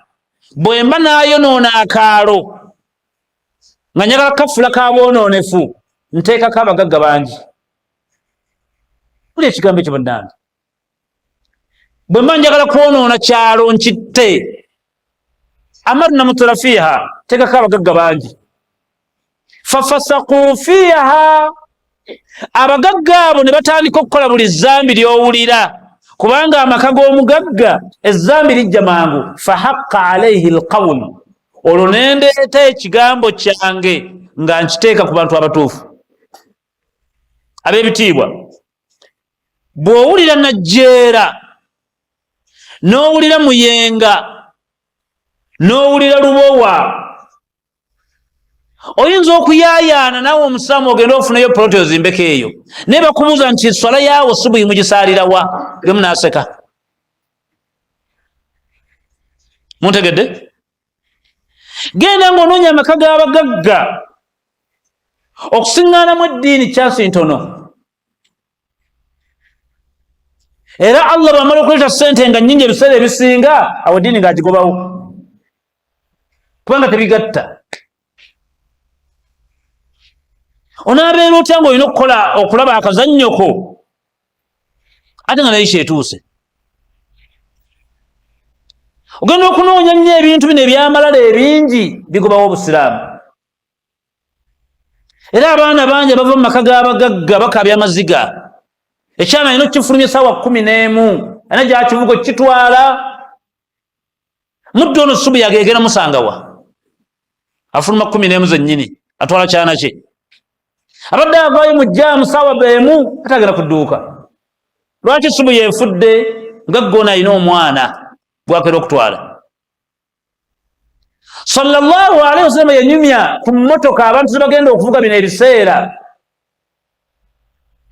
bwemba nayonoona akaalo nga njagala kafula kabonoonefu, nteekako abagagga bangi. Buli ekigambo ekyo bannange, bwe mba njagala kwonoona kyalo nkitte, amarna mutrafiha, teekako abagagga bangi, fafasaku fiha, abagagga abo ne batandika okukola buli zambi ly'owulira, kubanga amaka g'omugagga ezambi lijja mangu. Fahaqqa alaihi alqawl, olwo nendeeta ekigambo kyange nga nkiteeka ku bantu abatuufu ab'ebitiibwa. Bw'owulira Najjeera, n'owulira Muyenga, n'owulira Lubowa, oyinza okuyaayaana naawe omusiraamu ogende ofuneyo poloti ozimbeko eyo, naye bakubuuza nti swala yaawo subuhi mugisaalirawa? Gemu n'aseka. Muntegedde? Genda ng'onoonya amaka g'abagagga okusiŋŋaanamu eddiini kyansi ntono. Era Allah bwamala okuleeta sente nga nyingi, ebiseera ebisinga awo eddiini ng'agigobawo, kubanga tebigatta. Onaabeera otya ng'olina okukola okulaba akazannyoko ate nga naye kyetuuse? Ogenda okunoonya nnyo ebintu bino ebyamalala ebingi bigobawo obusiraamu. Era abaana bangi abava mu maka g'abagagga bakaabya amaziga. Ekyana alina okukifulumya esaawa 11, alina gyakivuga okukitwala. Muddu ono subu yagegera musangawa afuluma 11 zennyini, atwala kyana kye. Abadde avaayo mu jaamu saawa 1, ate agenda ku dduuka. Lwaki subu yefudde nga ggoona alina omwana gwakera okutwala? Sallallahu alaihi wasallam yanyumya ku mmotoka abantu zebagenda okuvuga bino ebiseera.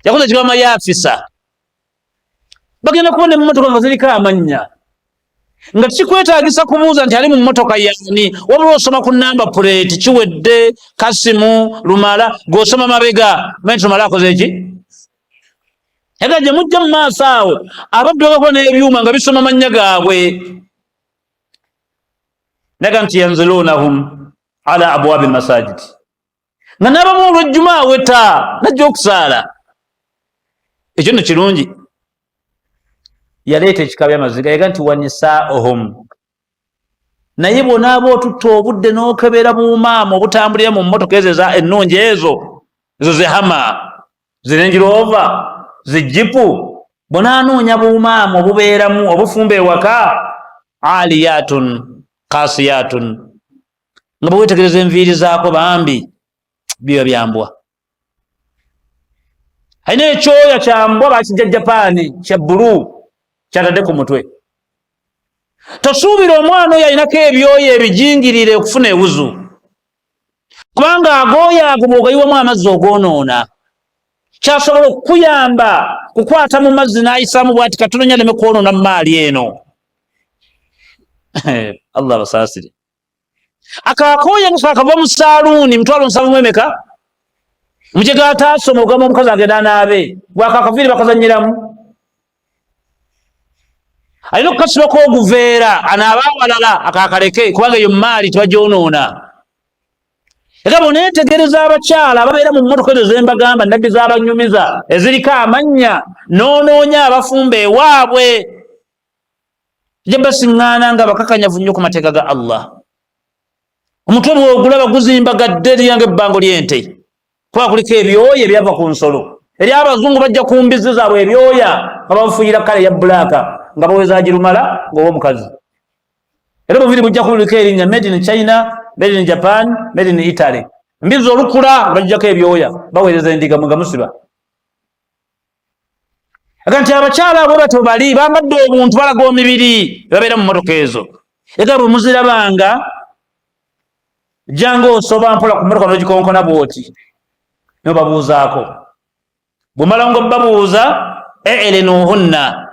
Yakoze ekigamba yafisa bagenda kubona emmotoka nga ziriko amannya, nga kikwetagisa kubuuza nti ali mu mmotoka yani, wabula osoma ku namba puleeti, kiwedde. Kasimu Lumala gweosoma mabega manyi Lumala akoze eki. Era gye mujja mu maaso awo abaddu bagakuba n'ebyuma nga bisoma mannya gaabwe, naga nti yanzilunahum ala abwabi lmasajidi, nga n'abamu olwejjuma aweta najja okusaala. Ekyo nno kirungi. Yaleeta ekika byamaziga, yaga nti wanisaahum. Naye bwonaaba otutta obudde n'okebera buumaama obutambulira mu mmotoka ezo eza ennungi, ezo ezo zihama, zirengiroova, zijipu, bwonaanoonya buumaama obubeeramu obufumba ewaka, aliyatun kasiyatun, nga bwewetegereza enviiri zaako, bambi biba byambwa. Alina ekyoya kyambwa, bakijja Japaani, kya bbulu, kyatadde ku mutwe. Tosuubira omwana oyo alinako ebyoya ebijingirire okufuna ewuzu, kubanga agooya ago bw'ogayiwamu amazzi ogoonoona. Kyasobola okukuyamba kukwata mu mazzi n'ayisaamu bwati katono nnyo aleme kwonoona mu maali eno. Allah abasaasire. Akakooya nga kakava mu saaluuni 700,000 emeka mujega ataasoma, ogamba omukazi agenda anaabe bwakakaviiri bakazanyiramu, alina okukasibako oguveera anaaba awalala akakaleke, kubanga eyo maali tebagyonoona. Era boneetegereza abakyala ababeera mu mmotoka ezo zembagamba nabbi z'abanyumiza eziriko amannya, n'onoonya abafumba ewaabwe, ja basiŋŋaana nga bakakanyavu nnyo ku mateeka ga Allah. Omutwe bwogulaba guzimbagadde eryanga ebbango ly'ente, kuba kuliko ebyoya ebyava ku nsolo. Eri abazungu bajja ku mbizzi zaabwe ebyoya nga babufuuyira kale eya bulaaka, nga baweza girumala ng'oba omukazi. Era obuviri bujja kubuliko erinnya made in China, made in Japan, made in Italy. Mbizzi olukula bajjako ebyoya, baweereza endiga mwe nga musiba. Aga nti abakyala abo batyo bali bambadde obuntu, balaga omibiri, babeera mu mmotoka ezo. Era bwe muzirabanga, jjanga osoba mpola ku mmotoka n'ogikonkona bw'oti nobabuuzaako. Bwomala nga obabuuza, elinuhunna,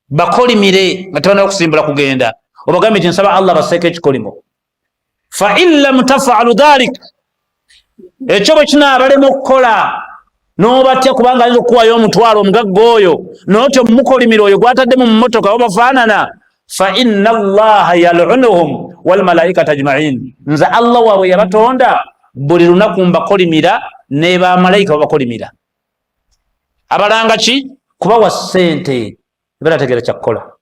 bakolimire nga tebanaba kusimbula kugenda, obagambe nti nsaba Allah baseeko ekikolimo. Fa in lam tafalu dhalik, ekyo bwe kinaabalema okukola n'obatya, kubanga ayinza okukuwayo omutwalo omugagga oyo n'otyo mumukolimira oyo gwatadde mu mmotoka obafaanana, fa inna Allaha yalunuhum walmalaikata ajmain. Nze Allah waabwe yabatonda, buli lunaku mbakolimira, ne bamalayika babakolimira. Abalanga ki? Kubawa ssente, berategeera kyakukola.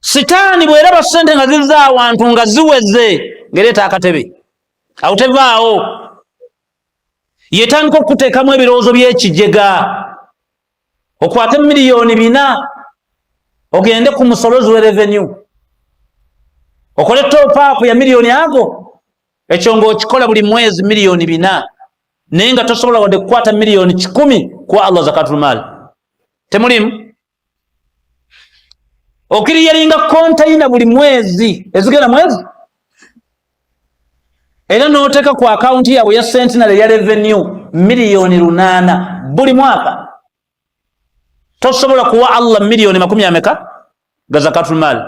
Sitaani bweraba ssente nga zizza awantu nga ziweze, ng'ereeta akatebe awo, tevaawo, yetandika okukuteekamu ebirowoozo by'ekijega. Okwate 4 miliyoni ogende ku musolozi we revenue okole top up ya miliyoni ago, ekyo ng'okikola buli mwezi 4 miliyoni. Naye nga tosobola wadde kukwata 100,000,000 kuwa Allah zakatulmaali. Temulimu okiriyalinga kontayina buli mwezi ezigenda mwezi, era n'oteeka ku akawunti yaabwe ya Centenary ya revenue 8 million buli mwaka. Tosobola kuwa Allah miliyoni makumi ameka ga zakatulmaali?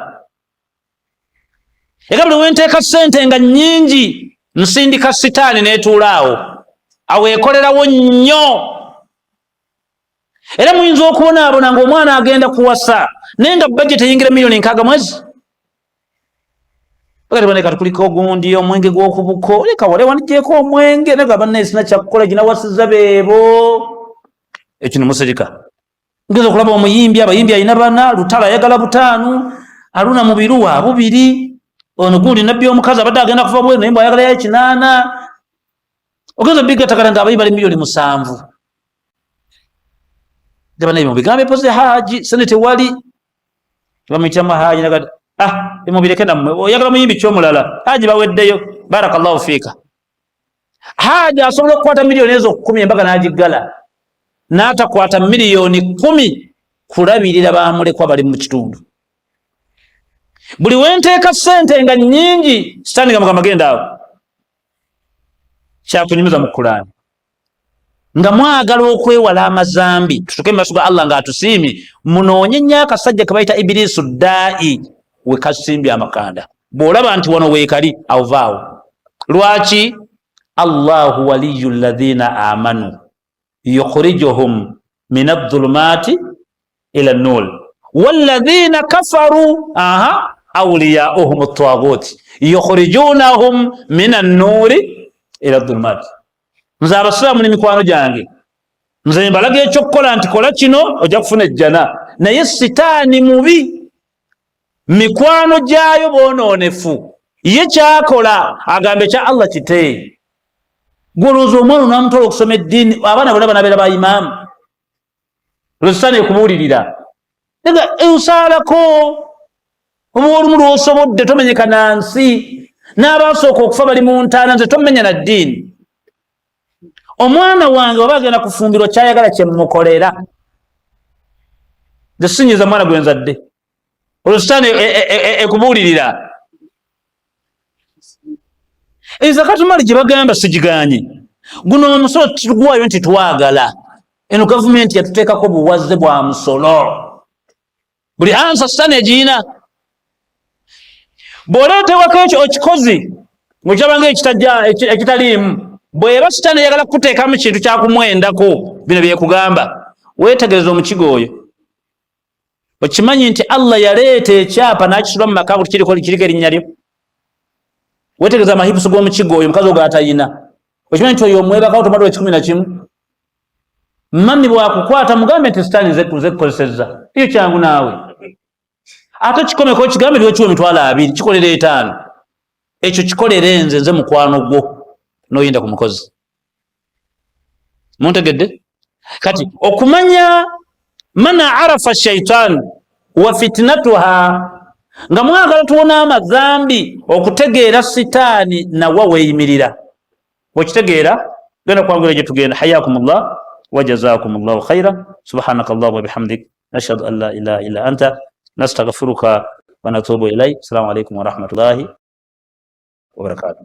Era buli wenteeka sente nga nnyingi, nsindika sitaani n'etuula awo, awo ekolerawo nnyo. Era muyinza okubonaabona ng'omwana agenda kuwasa, naye nga budget eyingira 60 million mwezi. Kati kuliko ogundi omwenge gw'okubuko, leka wale wandigyeko omwenge, naye gaba sina kyakukola, ginawasiza beebo. Ekyo nemusirika. Ngeza okulaba omuyimbi, abayimbi alina bana, Lutalo ayagala butaano, Aluna Mubiruwa bubiri, ono gundi nabbi omukazi abadde agenda kuva bweru, naye mbwayagalayo 8. Ogenza bigatakala nga abayi bali 7 million. Gabana ebyo mubigambe pozi haji sente tewali, bamuyitamu haji nagati, ah, emubireke nammwe, oyagala muyimbi kyomulala, haji baweddeyo. Barakallahu fiika. Haji asobola okukwata miliyoni ezo 10, embaga n'agiggala, n'atakwata 10 million kulabirira bamulekwa bali mu kitundu. Buli wenteeka sente nga nnyingi, sitaani nga mugamba, genda awo. Kyakunyumiza mu Kulaani nga mwagala okwewala amazambi, tutuke mu maaso ga Allah ng'atusiimye, munoonye nnyo akasajja ke bayita Ibiriisu Daa'i we kasimbye amakanda. Bw'olaba nti wano weekali, awovaawo. Lwaki? Allahu waliyu ladhina amanu yukhrijuhum min adhulumaati ila nur walladhina kafaru aha awliyauhum taguti yukhrijunahum min annuri ila dhulumaati. Nze abasiraamu n'emikwano gyange, nze mbalaga ekyokukola nti kola kino ojja kufuna ejjana, naye sitaani mubi, mikwano gyayo boonoonefu. Ye kyakola agambe ekya Allah kite. Gwolowooza omwana onamutwala okusoma eddiini, abaana bonna banabeera ba imaamu? Lwesitaani ekubuulirira ega osaalako oba olumu lwosobodde, tomenyeka nansi n'abasooka okufa bali mu ntaana. Nze tomenya na ddiini. Omwana wange waba agenda kufumbirwa, kyayagala kyemukolera. Nze sinyiza mwana gwe nzadde. Olwo sitaani ekubuulirira. Ezakatumali gye bagamba sigiganye. Guno omusolo tuguwayo nti twagala eno gavumenti yatuteekako buwaze bwa musolo. Buli ansa sitaani egiina. Bw'oleeta ewaka ekyo okikozi ng'okiraba nga ekitaliimu, bw'eba sitaani eyagala kukuteekamu kintu kyakumwendako, bino byekugamba. Weetegereza omukigo oyo, okimanyi nti Allah yaleeta ekyapa n'akisula mu maka kiriko erinnya lyo. Weetegereza amahipusi g'omukigo oyo, omukazi ogo atayina. Okimanyi nti oyo omwebakawo tomatwa 11. Mami bwakukwata, mugambe nti sitaani nze kukozesezza eyo, kyangu naawe. Ate kikomeko, kigambe lyokiwa 20,000, kikolera 5, ekyo kikolere nze, nze mukwano gwo, noyinda ku mukozi. Muntegedde? Kati okumanya man arafa shaitan wa fitnatuha, nga mwagala tuwona amazambi, okutegeera sitaani nawa weeyimirira, okitegeera genda kwangula gye tugenda. Hayakum llah wa jazakum llahu khaira. Subhanaka llah wa bihamdik, nashhadu an la ilaha illa anta, nastaghfiruka wa natubu ilaik. Assalamu alaikum warahmatullahi wabarakatuh.